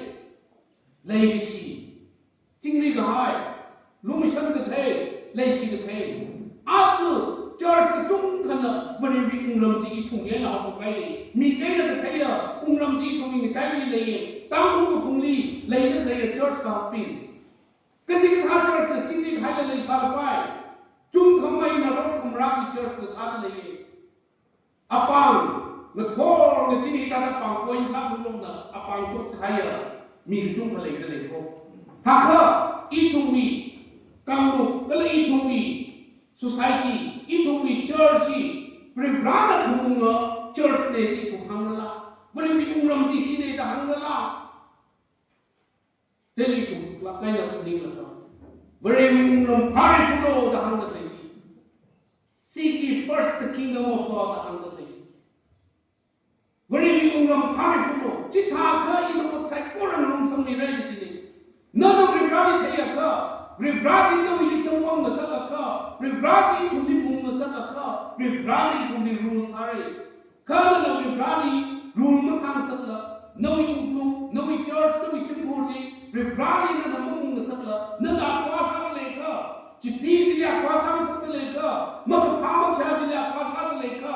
leikashi, chingri kahai, lumashan kathei, leishi kathei. Aja church kachungkhana Varewui wungram chi ithumli eina haophok kahaine. Mik eina katheiya wungram chi ithumwui ngachaili leiye. Tangkhul kaphungli leida khaleiya church kahakbing. Kachikathā church na chingri kahaila leisālapai. Chungkhameina rot khamarāwui church na sāda leiye. Apāng, ngathor ngazin hithāda apāng point sāphunglaga, apāng chot kahaiya mi kachungkha leida leiko. Thākha, ithumwui kanglup, kala ithumwui society, ithumwui church hi, Varivarana khamunga church ne da ithum hāngrala. Varewui wungram chi hine da hāngrala. Chieina ithum thuklāk eina phaninglaga, Varewui wungram phāriphulu da hāngda lei ji. Namo to ta hāngda lei. Varewui wungram phārai phunglo, chithākha ina ot saikora ngarumsangmirai kajina. Nana Varivarali theiakha, Varivara chi nawuili zangpam ngasakakha, Varivara chi ithumli mung ngasakakha, Varivarana ithumli rule sāra. Kha nana Varivarali rule masāngasakla, nawui wuklung, nawui church, nawui shimkhur chi Varivarali nana mamung ngasakla, nana akhava sāda leikha, chipee chili akhava sāngasakda leikha, makaphā makhayā chili akhava sāda leikha,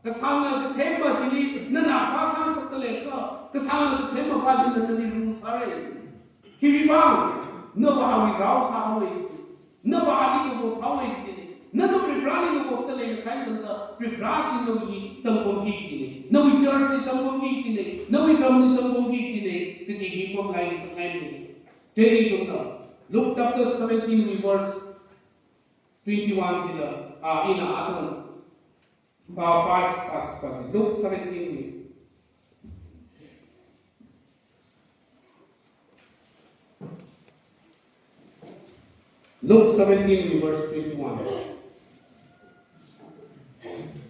kasānga kathemma chili nana akhava sāngasakda leikha, kasānga kathemmava china nali rule sāra. Khiwuivang, nava awui rao sāhaowa, nava ali ngavop haowa kajina. Nana Varivarali ngavopda leikha eina tangda Varivara chi nawuili zangpamki kajina. Nawui church li zangpamki kajina. Nawui ramli zangpamki kajina. Kaji hi pamlai ngasakngaina. Chieina ithumna Luke chapter seventeen wui verse twenty-one chila, ah, ina athang pa, pas, pas, pas, Luke seventeen wui. Luke seventeen wui verse twenty-one.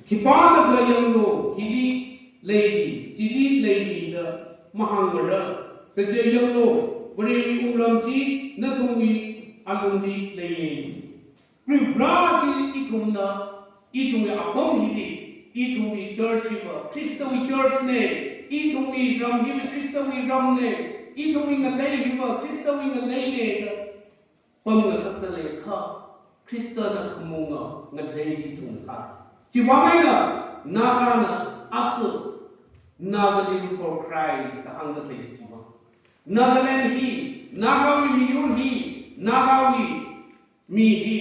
Khipānakha yanglu, hili leivi, chili leivi da mahāngmara, kaje yanglu, Varewui wungram chi nathumwui alungli leiya. Varivara chi ithumna, ithumwui apam hili, ithumwui church hiva Khristawui church na, ithumwui ram hiva Khristawui ram na, ithumwui ngalei hiva Khristawui ngalei na da pamngasakda leikha, Khristana khamunga ngalei chi ithum sā. Chiwuivang eina, Nagana aja Nagalim for Christ da hāngda lei chiwuivang. Nagaland hi, Nagawui miyur hi, Nagawui mi hi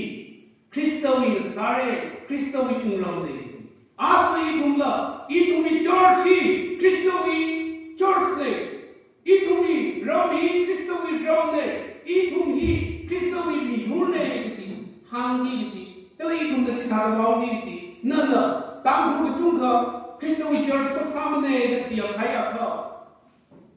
Khristawui ngasāra, Khristawui wungram na. Aja ithumla, ithumwui church hi Khristawui church na. Ithumwui ram hi Khristawui ram na. Ithum hi Khristawui miyur na kaji hāngki kaji. Kala ithumna chithāda vaoki kaji. Nana Tangkhul kachungkha Khristawui church masāmana da khayā khayākha,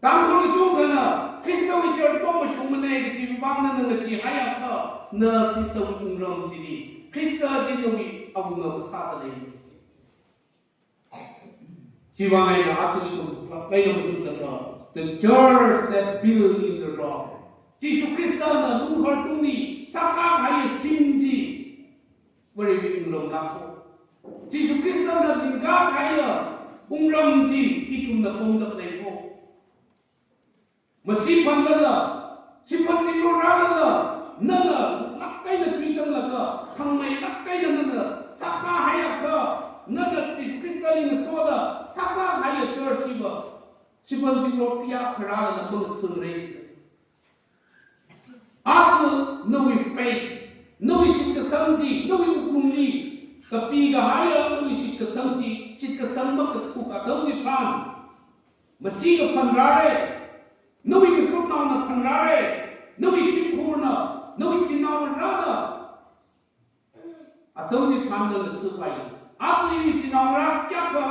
Tangkhul kachungkhana Khristawui church pam mashungmana kajiwui vang nana ngachee haiakha, na Khristawui wungram chili, Khrista chi nawui awunga masāda lei. Chiwuivang eina aja ithum tuklak kahaina machukda kha, the church that built in the rock. Jishu Khristana lunghar tungli sākahaiya shim chi, Varewui wungram lākho. Jishu Khristana lingkahaiya wungram chi ithumna pamda khalei kho. Masi phanlala, shiphan chingro rālala, nana thuklak eina chuizanglaga, thangmeilak eina nana sākahaiakha, nana Jishu Khristali ngasoda sākahaiya church hiva, shiphan chingro kayākha rālala mangathangra chi. Aja nawui faith, nawui shitkasang chi, nawui wuklungli kapikahaiya nawui shitkasang chi, shitkasang makathuk atam chitharan, masi kaphan rāra, nawui ngasotnaona phan rāra, nawui shimkhurna, nawui chinaongarāna, atam chitharan nana ngathāpai. Aja iwui chinaongarā kayākha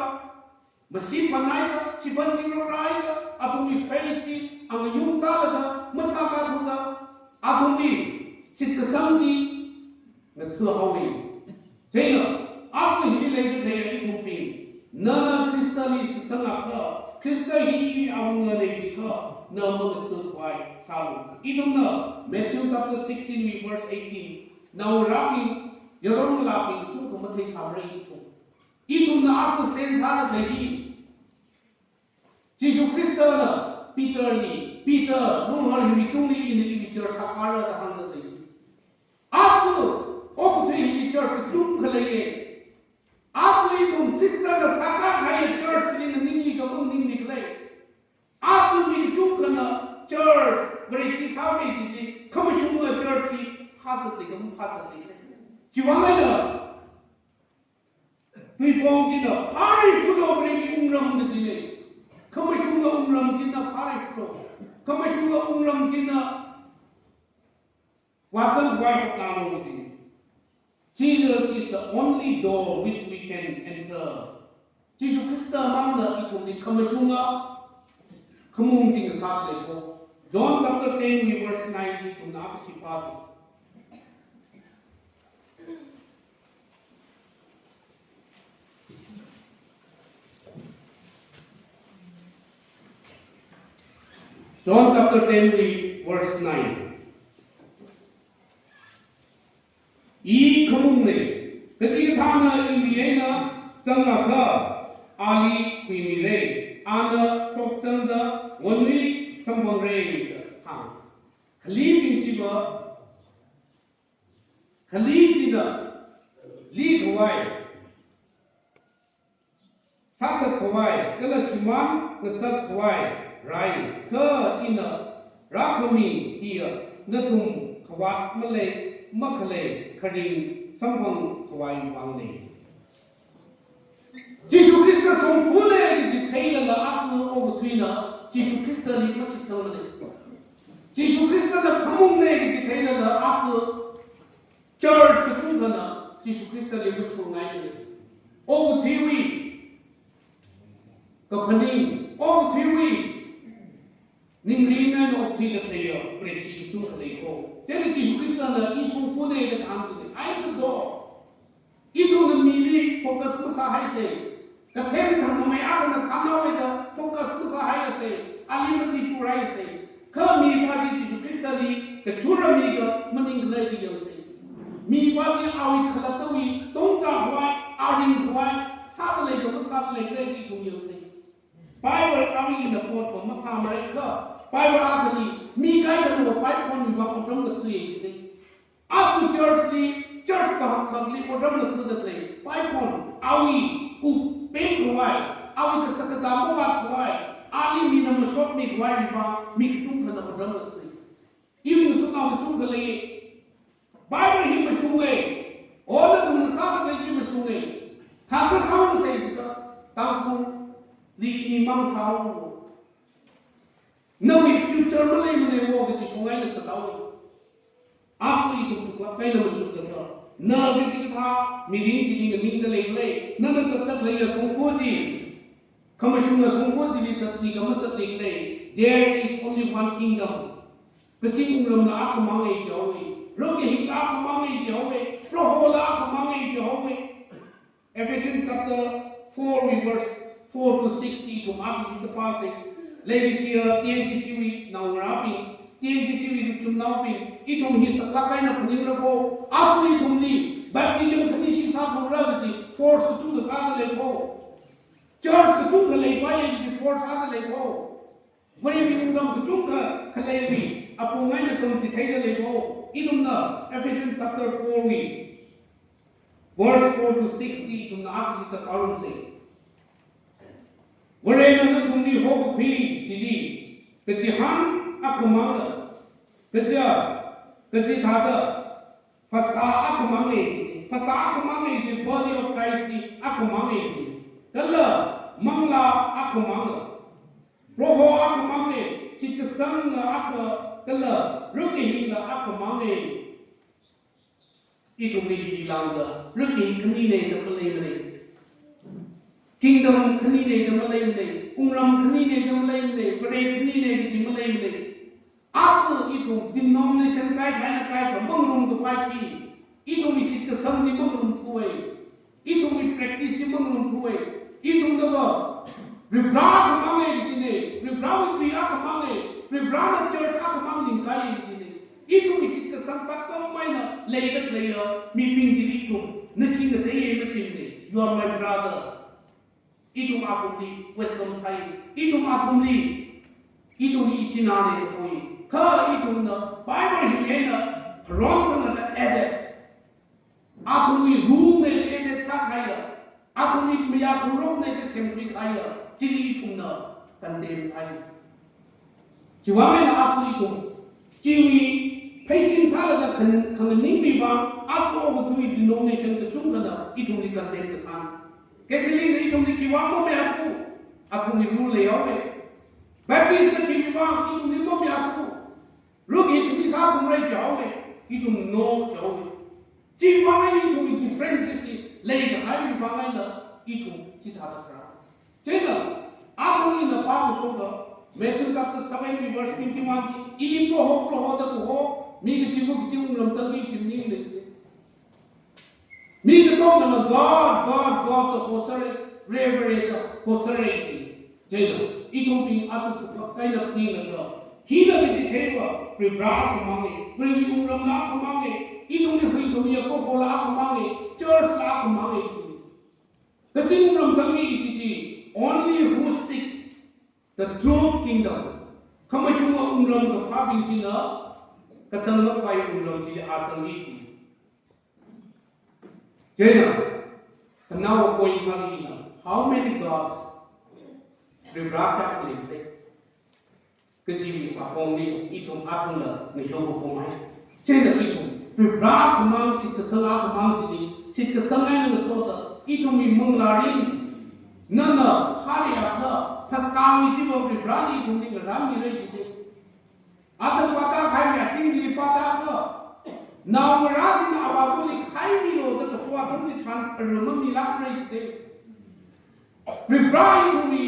masi phanhaida, shiphan chingro rāhaida, athumwui faith chi angayung tālaga, masākathuda, athumwui shitkasang chi ngathāhaowa. Chieina, aja hili leida khalei ithumbing, nana Khristali shitsangakha, Khrista hi iwui awunga lei jikha, na mangathākhavai sālu. Ithumna Matthew chapter sixteen wui verse eighteen, naongarābing, yaron ngalābing kachungkha matheisāmara ithum. Ithumna aja stand sāda khalei hi, Jishu Khristana Peterli, Peter, lunghar hiwui tungli ina iwui church sākara da hāngda lei. Aja okathui hili church kachungkha leiya. Aja ithum Khristana sākahaiya church chili na ningli kha maningli khalei. Aja mi kachungkhana church, Vareshi sāmei chili, khamashunga church chi phāzatli kha maphāzatli khalei. Chiwuivang eina, tuipong china phārai phulo, Varewui wungram da china. Khamashunga wungram china phārai phulo. Khamashunga wungram china vāzangkhavai hoknalo da china. Jesus is the only door which we can enter. Jishu Khrista mangna ithumli khamashunga khamung chi ngasā khalei kho. John chapter ten wui verse nine chi ithumna kashi pāsa. John chapter ten wui verse nine. I khamungna, kachikathāna iwui eina zangakha ali khuimira, ana shokzangda ngonwui samphangra da hānga. Khalibing chiva, khali china likhavai, sāthatkhavai kala shimān ngasakkhavai rai, kha ina rākhami hiya nathum khavāt malei makhalei kharing samphangkhavai vangna. Jishu Khrista shongfana kaji theilala aja okathuina Jishu Khristali mashitsangmana. Jishu Khristana khamungna kaji theilala aja church kachungkhana Jishu Khristali mashungngaimana. Okathuiwui kaphaning, okathuiwui ningrin eina okthuida khaleiya preshi kachungkha leiko. Chieina Jishu Khristana i shongfana da kahāng chi, I am the door. Ithumna mili focus masāhaisa. Katheng thangmamei akhana thānhaowa da focus masāhaisa. Ali mathishurhaisa. Kha mipā chi Jishu Khristali kashura miga maningkhalei chi yangsa. Mipā chi awui khalattawui tongchākhavai, aringkhavai, sādalei kha masādalei khalei chi ithum yangsa. Bible awui eina potva masāmara kha, Bible akhali mi kaikhanava paiphonwui vang otram ngathāya jida. Aja church li, church kahak kahakli otram ngathāda khalei paiphon, awui up pemkhavai, awui kasak kazā mavātkhavai, ali mina mashokmikhavai vang mi kachungkhana otram ngathā. Iwui ngasotnao kachungkha lei. Bible hi mashunga. O nathumna sāda khalei chi mashunga. Thākha sāhaosa jiakha, Tangkhulli ini mang sāhaowa. Nawui future maleimana wo kaji shong eina zathaowa. Aja ithum thuklāk eina machukda kha, na kachikathā mirin chili nganingda leikhala, nana zatda khaleiya shongfa chi, khamashunga shongfa chili zatli kha mazatli khala, there is only one kingdom. Kazing wungramla akhamanga jihaowa, rukahingla akhamanga jihaowa, Prohola akhamanga jihaowa. Ephesians chapter four wui verse four to six chi ithum akhashida pāsa. Leikashiya TNCC wui naongarābing, TNCC wui ruchumnaobing, ithum hi saklāk eina phaningra ko. Aja ithumli baptism khanishi sāphalungra kaji force kachungkha sāda lei ko. Church kachungkha leipaiya kaji force sāda lei ko. Varewui wungram kachungkha khaleiwui apong eina tamchitheida lei ko. Ithumna Ephesians chapter four wui verse four to six chi ithumna akhashida pāngarumsa. Varena nathumli hokakhui chili, kachihān akhamanga, kaja, kachithāda, phasā akhamanga ji, phasā akhamanga ji, body of Christ chi akhamanga ji, kala manglā akhamanga, Proho akhamanga, shitkasangla akha, kala rukahingla akhamanga. Ithumli hi lāngda, rukahing khanina da maleimana. Kingdom khanina da maleimana. Wungram khanina da maleimana. Vare khanina kaji maleimana. Aja ithum denomination kaikha eina kaikha mangarumkapai chi, ithumwui shitkasang chi mangarumthuwa. Ithumwui practice chi mangarumthuwa. Ithumnava Varivara akhamanga kajina, Varivarawui tui akhamanga, Varivarana church akhamang ningkaiya kajina. Ithumwui shitkasang tatkam eina leida khaleiya mibing chili ithum nashi ngateiya machimana. You are my brother. Ithum athumli welcome sāi. Ithum athumli, ithumli ichinana da hoi. Kha ithumna Bible hi eina pharonsanglaga added, athumwui rule na added sākahaiya, athumwui mayākhangarokna semkhuikahaiya chili ithumna condemn sāi. Chiwui vang eina aja ithum chiwui pheisin sālaga khan-, khanganingwui vang aja okathuiwui denomination kachungkhana ithumli condemn kasāna. Catholic na ithumli khiwui vang mamayāthu, athumwui rule leihaowa. Baptist na khiwui vang ithumli mamayāthu, rukahing khani sāphalungra jihaowa, ithum no jihaowa. Chiwui vang eina ithumwui differences chi leikahaiwui vang eina ithum chithāda kharā. Chieina, athang ina pākashok kha, Matthew chapter seven wui verse twenty-one chi, ili Proho, Proho da kaho, mi kachiva kachi wungram zangki kaji maningmana ji. Mi katongana God, God, God da hosera, Vare, Vare da hosera ji. Chieina, ithumbing aja thuklāk eina phaninglaga, Hina kachitheiva, Varivara akhamangna, Varewui wungramla akhamangna, ithumli huikhamiya kahola akhamangna, church la akhamangna chi. Kazing wungram zangmi kaji chi, only who seek the true kingdom. Khamashunga wungram kaphābing china, katang kaphāwui wungram chili a zangmi chi. Chieina, khanao point sāli ina, how many gods Varivara kayākha leikhala kajiwui apongli ithum athumla ngayokkapamhai. Chieina ithum Varivara akhamang, shitkasang akhamang chili, shitkasang eina ngasoda, ithumwui manglārin, nana phāli akha, phasāwui chiva Varivarali ithumli ngarānmira jida. Atam pātākahai aching chili pātākha, naongarā china avāvali khaimilu da kapo atam chi tharan pharmamilākra jida. Varivara ithumwui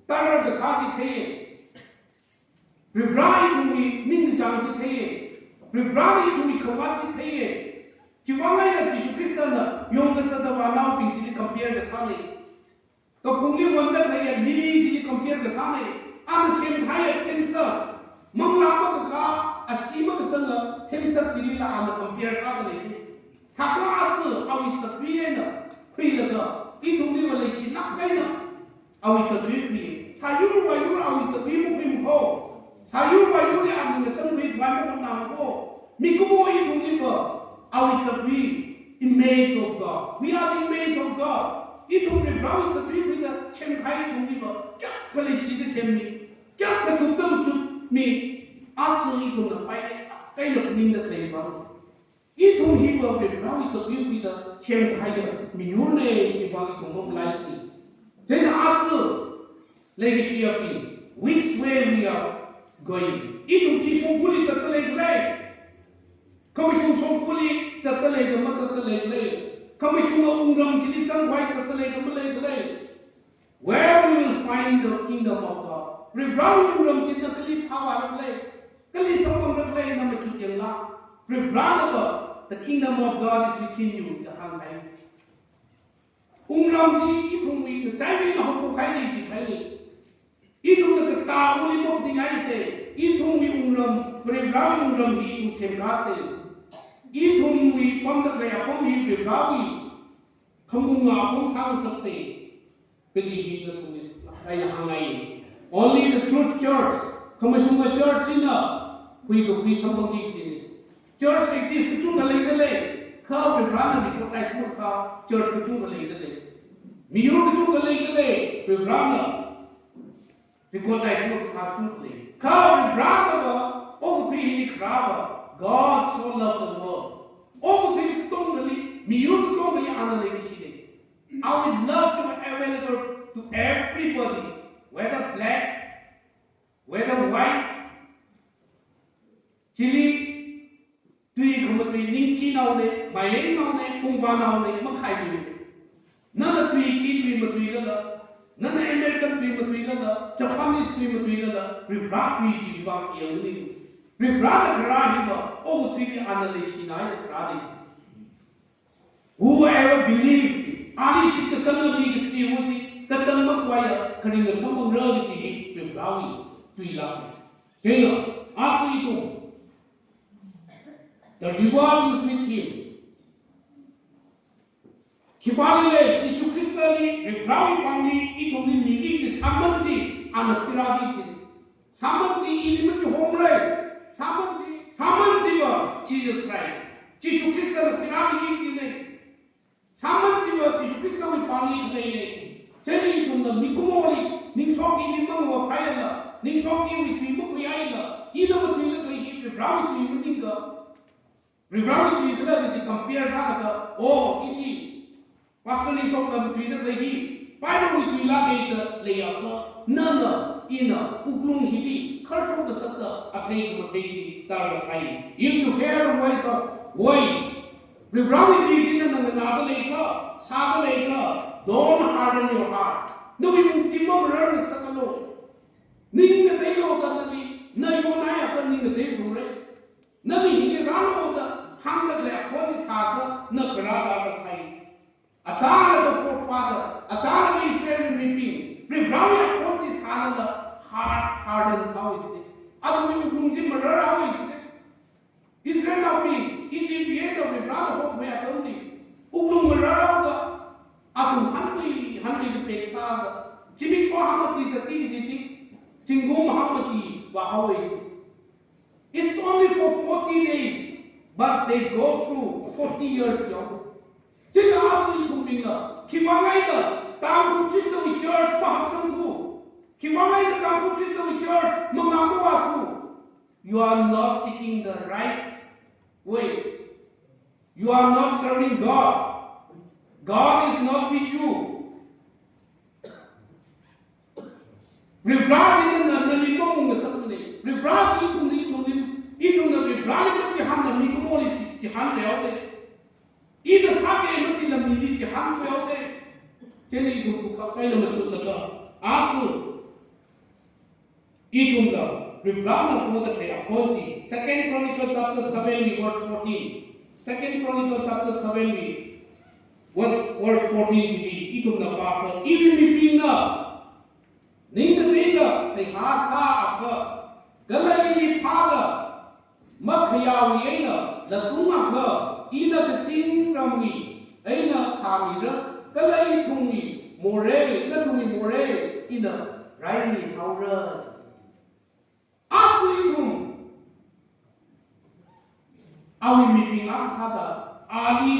tara kasā chi theiya. Varivara ithumwui ningkachāng chi theiya. Varivara ithumwui khavāt chi theiya. Chiwui vang eina Jishu Khristana yongkazata vānaobing chili compare kasāna. Kaphungli wonda khaleiya lily chili compare kasāna, ana semkahaiya themsak, manglā makakā, ashee makazanga themsak chilila ana compare sāda lei. Haka aja awui zatwui eina khuilaga, ithumliva leishilāk eina awui zatwui khui. Sāyur vāyur awui zatwui makhuimakho. Sāyur vāyurli ana ngatangkhui vai mahotnāmakho. Mikumo ithumliva awui zatwui, image of God. We are the image of God. Ithum Varivara zatwui khuida semkahai ithumliva kayākha leishida semmi, kayākha tuktam chukmi, aja ithumna pai kahaina phaningda khalei vang. Ithum hiva Varivara zatwui khuida semkahaiya miyurna, chiwui vang ithum mamalaisi. Chieina aja leikashiyabing, which way we are going? Ithum chi shongfali zatda leikhala? Khamashung shongfali zatda leikhala, mazatda leikhala? Khamashunga wungram chili zangkhavai zatda leikhala, maleikhala? Where we will find the kingdom of God? Varivarawui wungram china kali phāvāra khala, kali samphangra khala, na machuk yanglu. Varivaranava, "The kingdom of God is within you," da hāngkahai. Wungram chi ithumwui ngachaili eina haophokhaira jihaira. Ithumna katā uli mapninghaisa. Ithumwui wungram, Varivarawui wungram hi ithum semkasa. Ithumwui pamda khalei apam hi Varivarawui khamunga apam sāngasaksa kaji hi nathumli eina hāngngai. Only the true church, khamashunga church china huikakhui samphangki kajina. Church exist kachungkha leidalei, kha Varivarana recognize makasā church kachungkha leidalei. Miyur kachungkha leidalei, Varivarana recognize makasā kachungkha lei. Kha Varivaranava okathui hili kharāva, God so loved the world. Okathui katongali, miyur katongali ana leikashina. Awui love chiva available to everybody, whether black, whether white, chili tui khamatui ningchinaona, mailengnaona, pungvānaona, makhaimana. Nana tui khi tui matuilala, nana American tui matuilala, Japanese tui matuilala, Varivara tui chiwui vang yangni. Varivarana kharā hiva okathuili ana leishina eina kharāna. Whoever believed, ali shitkasanga mi kachiva̱ chi, katang makhavaiya kharinga samphangra kaji hi Varivarawui tuila. Chieina, aja ithum, the reward is with him. Khipāli lei, Jishu Khristali, Varivarawui pāngli ithumli miki kaji sāman chi ana khuirāki kaji. Sāman chi ili machihomra. Sāman chi, sāman chiva Jesus Christ, Jishu Khristana khuirāki kajina. Sāman chiva Jishu Khristawui pāngli khaleina. Chieina ithumna mikumoli ningshokki ning mangvāphailala, ningshokkiwui tui makhuihailala, ina matuida khalei hi Varivarawui tui maningakha, Varivarawui tui khala kaji compare sālaga, oh, ishi Pastor Ningshokna matuida khalei hi Biblewui tuilāka da leiakha, nana, ina, wuklung hili kharshok kasakta athei khamathei chi darkasai. If you hear the voice of, voice, Varivarawui tui chi nana nganāda leiakha, sāda leiakha, don't harden your heart. Nawui wuk chi mamararngasakalu. Ning ngateilu da nali, na yonhaiakha ning ngateiphungra. Nali hili rālu da hāngda khalei akhon chi sāakha, na kharā darkasai. Achālaga forefather, achālaga Israelwui mibing, Varivarawui akhon chi sālala, heart harden sāhaowa jida. rarhaowa chi. Israelnaobing Egypt eina Varivarana hokhuiya atamli wuklung mararhaoda, athum hanlui hanlui kapek sāda, zimiksho hangmati zatki kaji chi, zingkum hangmati vāhaowa chi. It's only for forty days, but they go through forty years yong. Chieina aja ithumbingna, khiwui vang eina Tangkhul Christian church mahāngsangthu, khiwui vang eina Tangkhul Christian church mangā mavāthu. You are not seeking the right way. You are not serving God. God is not with you. Varivara china na, nali mamungngasakmana. Varivara chi ithumna, ithumna, ithumna Varivarali machihānla mikumoli chi, chihānreo de. Ina sāki machila mili chihānreo de. Chieina ithum thuklāk eina machutlaga, aja ithumla Varivarana hoda khalei akhon chi, Second Chronicles chapter seven wui verse fourteen. Second Chronicles chapter seven wui verse, verse fourteen chili ithumna pākha, iwui mibingna ning ngateida seihā sāakha, kala ili phāda makhayāwui eina latungakha, ina kazingramwui eina sāmira, kala ithumwui morei, nathumwui morei ina raimihaora. Aja ithum awui mibing akha sāda, ali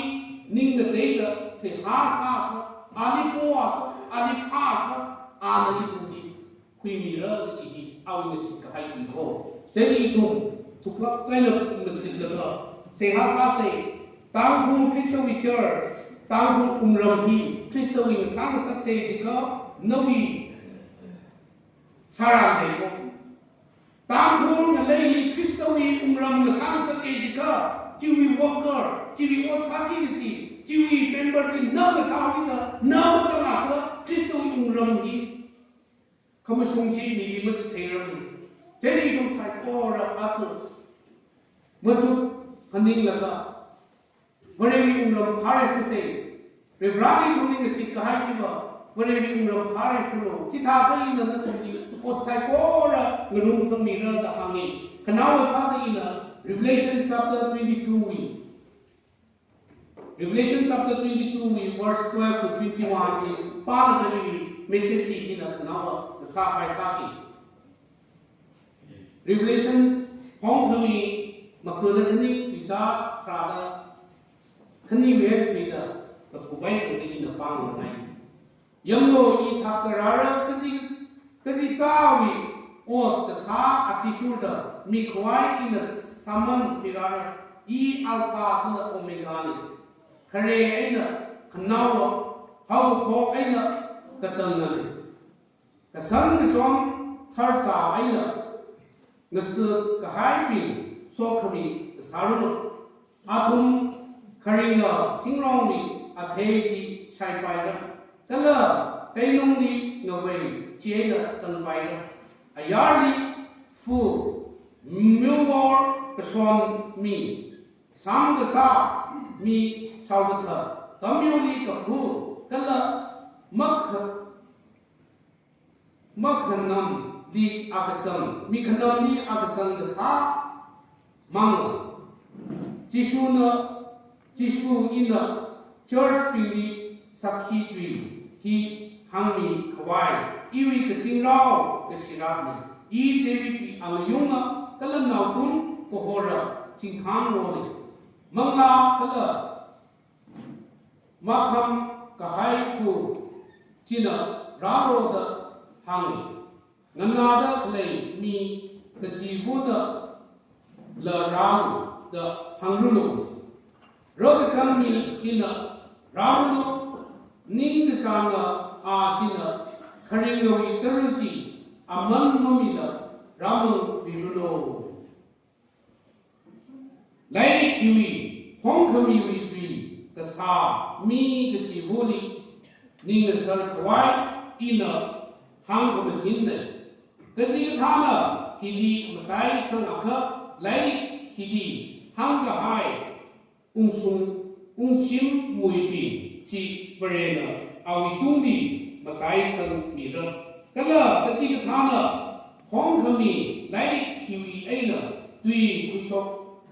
ning ngateida seihā sāakha, ali poakha, ali phāakha, ana ithumli huimira kaji hi awui ngashit kahai tui ko. Chieina ithum thuklāk eina machutlaga seihā sāsa. Tangkhul Christian church, Tangkhul wungram hi Khristawui ngasā ngasaksa jiakha nawui sāran dei ko. Tangkhul ngalei hi Khristawui wungram ngasā ngasaka jiakha, chiwui worker, chiwui ot sāki kaji, chiwui member chi na ngasāwuida, na mazangakha Khristawui wungram hi khamashung chi mili machitheirarmana. Chieina ithum saikora aja machut phaninglaga, Varewui wungram phāreishusa. Varivarana ithumli ngashit kahai chiva, Varewui wungram phāreishulo. Chithākha ina nathumli ot saikora ngarumsangmira da hānga. Khanaowa sāda ina Revelation chapter twenty-two wui, Revelation chapter twenty-two wui verse twelve to twenty-one chi pālaga iwui message hi ina khanaowa kasā paisāki. Revelation khongkhami makada khani, tuizā tharāda khani, mehān thuida, kaphubai khangateida ina pāngarumngai. Yanglu, I thakta rāra, kaji, kachichāwui ot kasā athishurda mikhavai ina sāman mirāra. I Alpha kala Omega na, khare eina khanaowa, haokaphok eina katangnana. Kasang kachon tharzā eina ngasā kahaibing sokhami kasāranu. Athum kharinga thingrongli athei chi shaipaira, kala keinungli ngavei chieina zangpaira. Ayarli fu, miwor kashon mi, samkasā mi, shaokatha, kamyuli kakhu, kala makha-, makhanamli akachang, mikhanamli akachang kasā mang. Jishuna, Jishu ina church bingli sakhi tui hi hāngmikhavai, iwui kazingrao kashirakna, I Davidwui angayunga kala naotung kahora chingthang rona. Manglā kala makham kahai khu china rālu da hānga. Nganāda khalei mi kachivana la rālu da hānglulo. Rakachang mi china rālulo. Ningkachānga a china kharingawui tara chi aman mamila rāmangmilulo. Lairik hiwui khongkhamiwui tui kasā mi kachivali ningngasar khavai ina hāngkhamachinna. Kachikathāna hili mataisangakha lairik hili hāngkahai ungshung, ungshimwuibing chi Varena awuitungli mataisangmira. Kala kachikathāna khongkhami lairik hiwui eina tui khuishok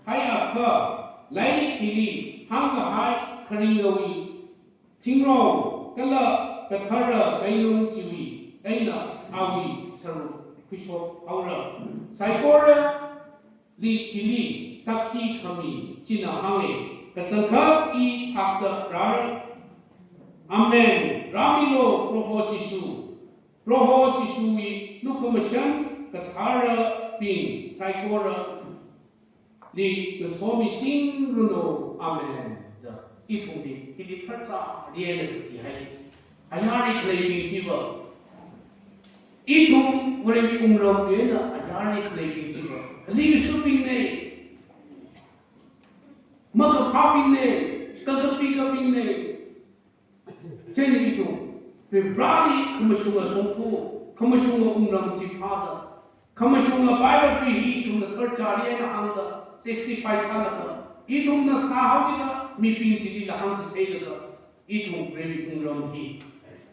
haiakha, lairik hili hāngkahai kharingawui thingrong kala kathara keinung chiwui eina awui sāruk khuishok haora. Saikorali hili sakhi khami china hānge, kachangkhat I thakta rāra. Amen. Rāmilu Proho Jishu. Proho Jishuwui lukhamashan katharabing saikorali ngasomichingranu. Amen. Da ithumli hili tharchāri eina kati hai. Ayarli khaleibing chiva, ithum Varewui wungram eina ayarli khaleibing chiva, kali kashubingne, makaphābingne, kakapi kapingne. Chieina ithum Varivarali khamashunga shongfa, khamashunga wungram chi phāda, khamashunga Bible tui hi ithumna tharchāri eina hāngda, testify sālaga, ithumna sāhaokida mibing chilila hāngchitheida, ithum Varewui wungram hi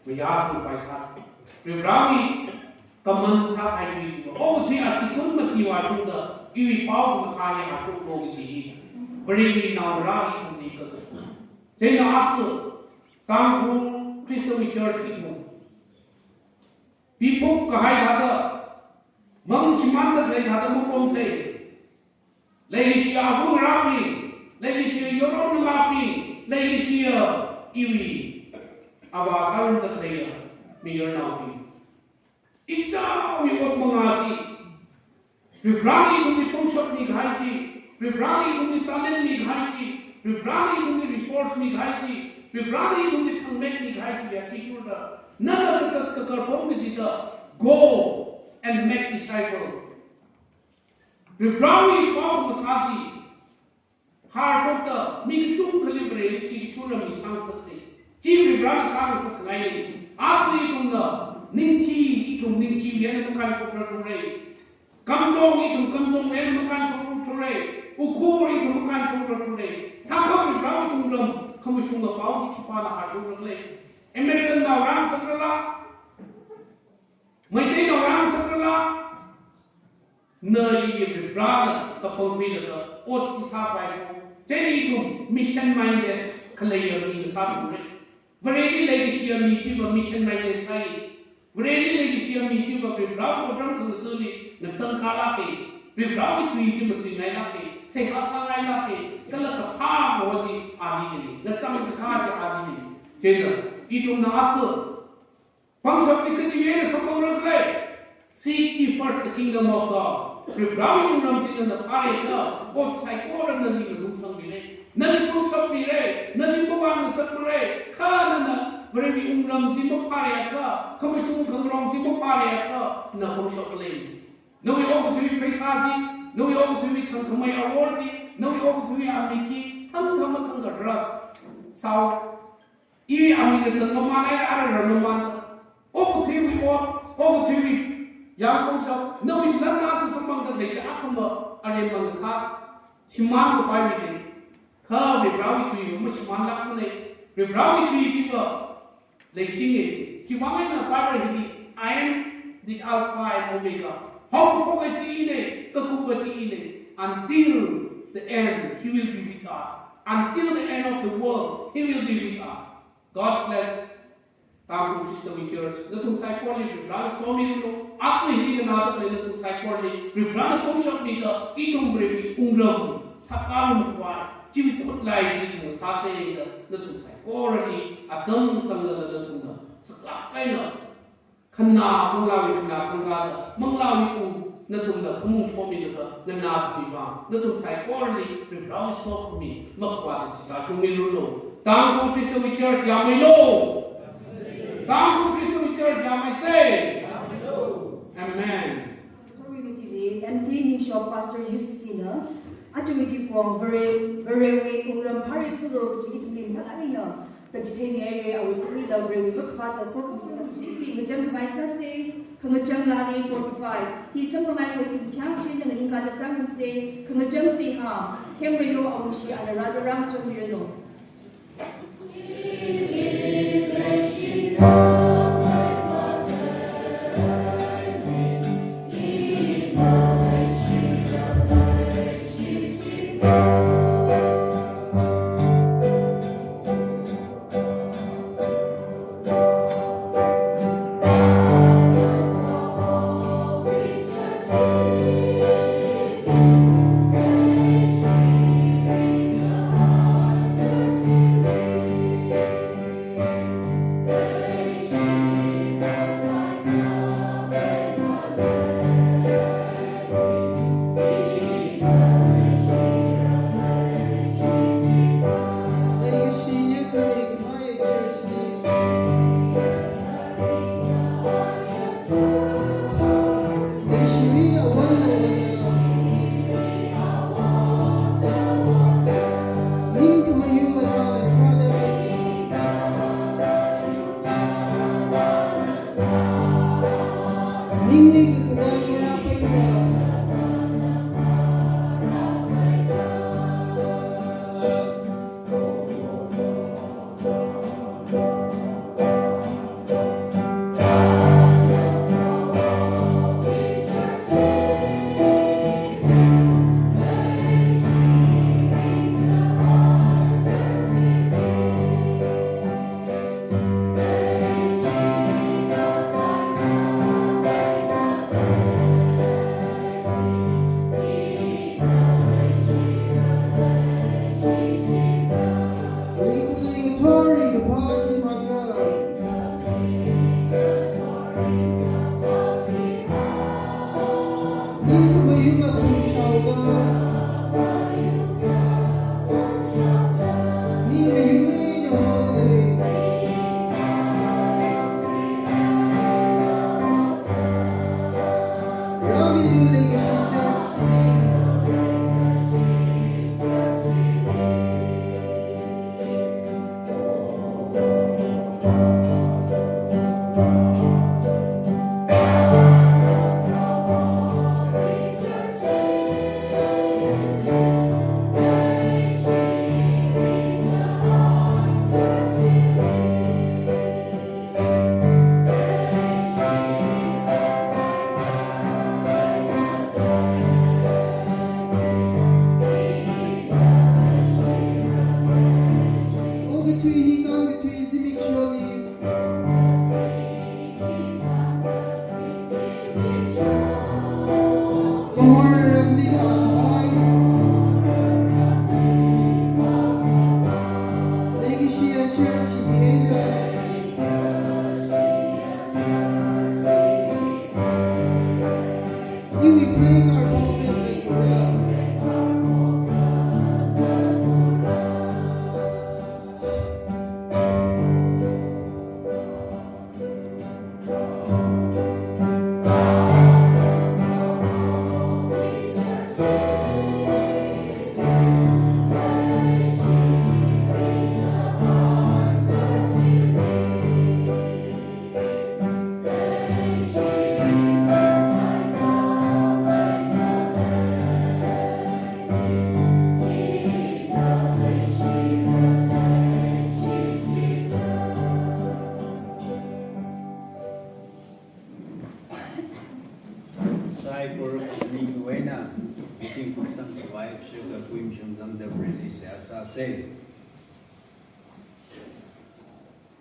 mayāsangpai sāsa. Varivarali kaman sākahai tui chiva, okathui achikun mati vāshungda iwui pao kamathā hi hāshoklu kaji hi Varewui naongarā ithumli kakaso. Chieina aja Tangkhul Christian Church ithum pipuk kahai thāda, mang shimānda khalei thāda mapamsei. Leikashiya avāngarābing, leikashiya yaron ngalābing, leikashiya iwui avā sārumda khaleiya mayarnaobing, ichāwui ot mangā chi, Varivarali ithumli pangshap mikahai chi, Varivarali ithumli talent mikahai chi, Varivarali ithumli resource mikahai chi, Varivarali ithumli thangmet mikahai chi ya chi shurda, nana kazat kakar pam kachida, go and make disciple. Varivarawui pao kamathā chi hāshokda mi kachungkhali Vareli chi shurda mi sāngasaksei. Chi Varivarana sāngasakngai. Aja ithumna ningthi, ithum ningthi eina makānshokra thurei. Kamchong ithum kamchong eina makānshokra thurei. Ukhur ithum makānshokra thurei. Thakha Varivarawui wungram khamashunga pao chi khipāna hāshokra khalei? American nao rāngasakrala, Meitei nao rāngasakrala, na ili Varivarana kapangkhuilaga ot chi sāpai ko. Chieina ithum mission minded khaleiya mina sāthurei. Vareli leikashiya mi chiva mission minded sāi. Vareli leikashiya mi chiva Varivarawui otram khangachonli ngachang khalāke. Varivarawui tui chi matuingailāke. Seihā sāngailāke. Kala kaphā kaho chi ali lei. Ngachang kakhā chi ali lei. Chieina ithumna aja pangshap chi kachi eina samphangra khalei? Seek ye first the kingdom of God. Varivarawui wungram chi nana phāreikha, ot saikora nali ngalungsangmilei. Nali pangshapmilei, nali mavāngasakmilei. Kha nana Varewui wungram chi maphāreiakha, khamashung khangarong chi maphāreiakha, na pangshap lei. Nawui okathuiwui pheisā chi, nawui okathuiwui thangkhamei awor chi, nawui okathuiwui amiki, thangkha mathangkha ras sāo. I aming ngachang mamānai, ara ram mamān. Okathuiwui ot, okathuiwui yangpangshap, nawui lan aja samphangda khalei chi akhama aremang sā, shimān kapaimilei. Kha Varivarawui tui mashimānlākmanei. Varivarawui tui chiva leichinge. Chiwui vang eina Bible hili, "I am the Alpha and Omega." Haokaphok chi inei, kakup chi inei. Until the end, he will be with us. Until the end of the world, he will be with us. God bless Tangkhul Christian Church. Nathum saikorali Varivarana somiranu. Aja hili nganāda khalei nathum saikorali Varivarana pangshap mida, ithum Varewui wungram sākhangarum khavai chiwui khutlai chi ithum sāsei da, nathum saikorali atam changlala nathumna saklāk eina khanā, manglāwui khanā khangada, manglāwui u nathumna phamung shomilaga nganākhui vang, nathum saikorali Varivarawui sokhami makhavāta chithāshungmiranu. Tangkhul Christian Church yāmeilu. Tangkhul Christian Church yāmeisei. Amen. Tori mutili, M K Ningshop Pastor U C C na, aja mutipong Vare, Varewui wungram phāri fulo kaji ithumli mathālāk eina tapi theingaire. Awui tuila Varewui makhavāta sokhami kazipli ngachang khavai sāsei. Khangachang lali forty-five. Hi samphanglaga ithum khayang china nganingkada sāngarumsei. Khangachang seihā, Themreilo Awungshi ana rāda rāngachangmiranu.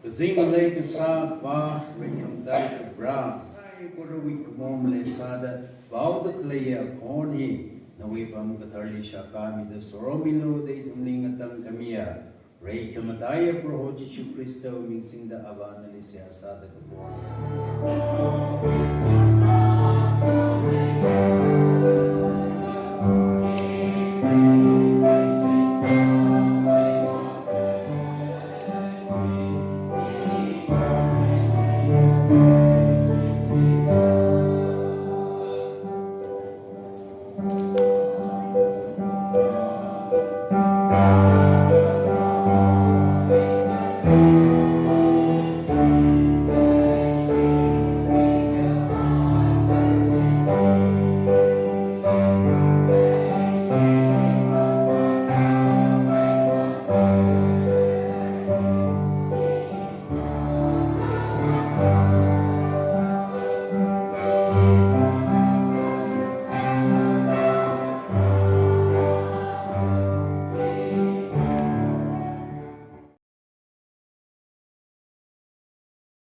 Kazing ngalei kasā Avā, reikhamataiya Varivara, saikorali khamor malei sāda vaoda khaleiya khon hi nawui pam katharli shākhamida sorom milu da ithumli ngatangkhamiya reikhamataiya Proho Jishu Khristawui ming singda Avā nali seihā sāda kapona.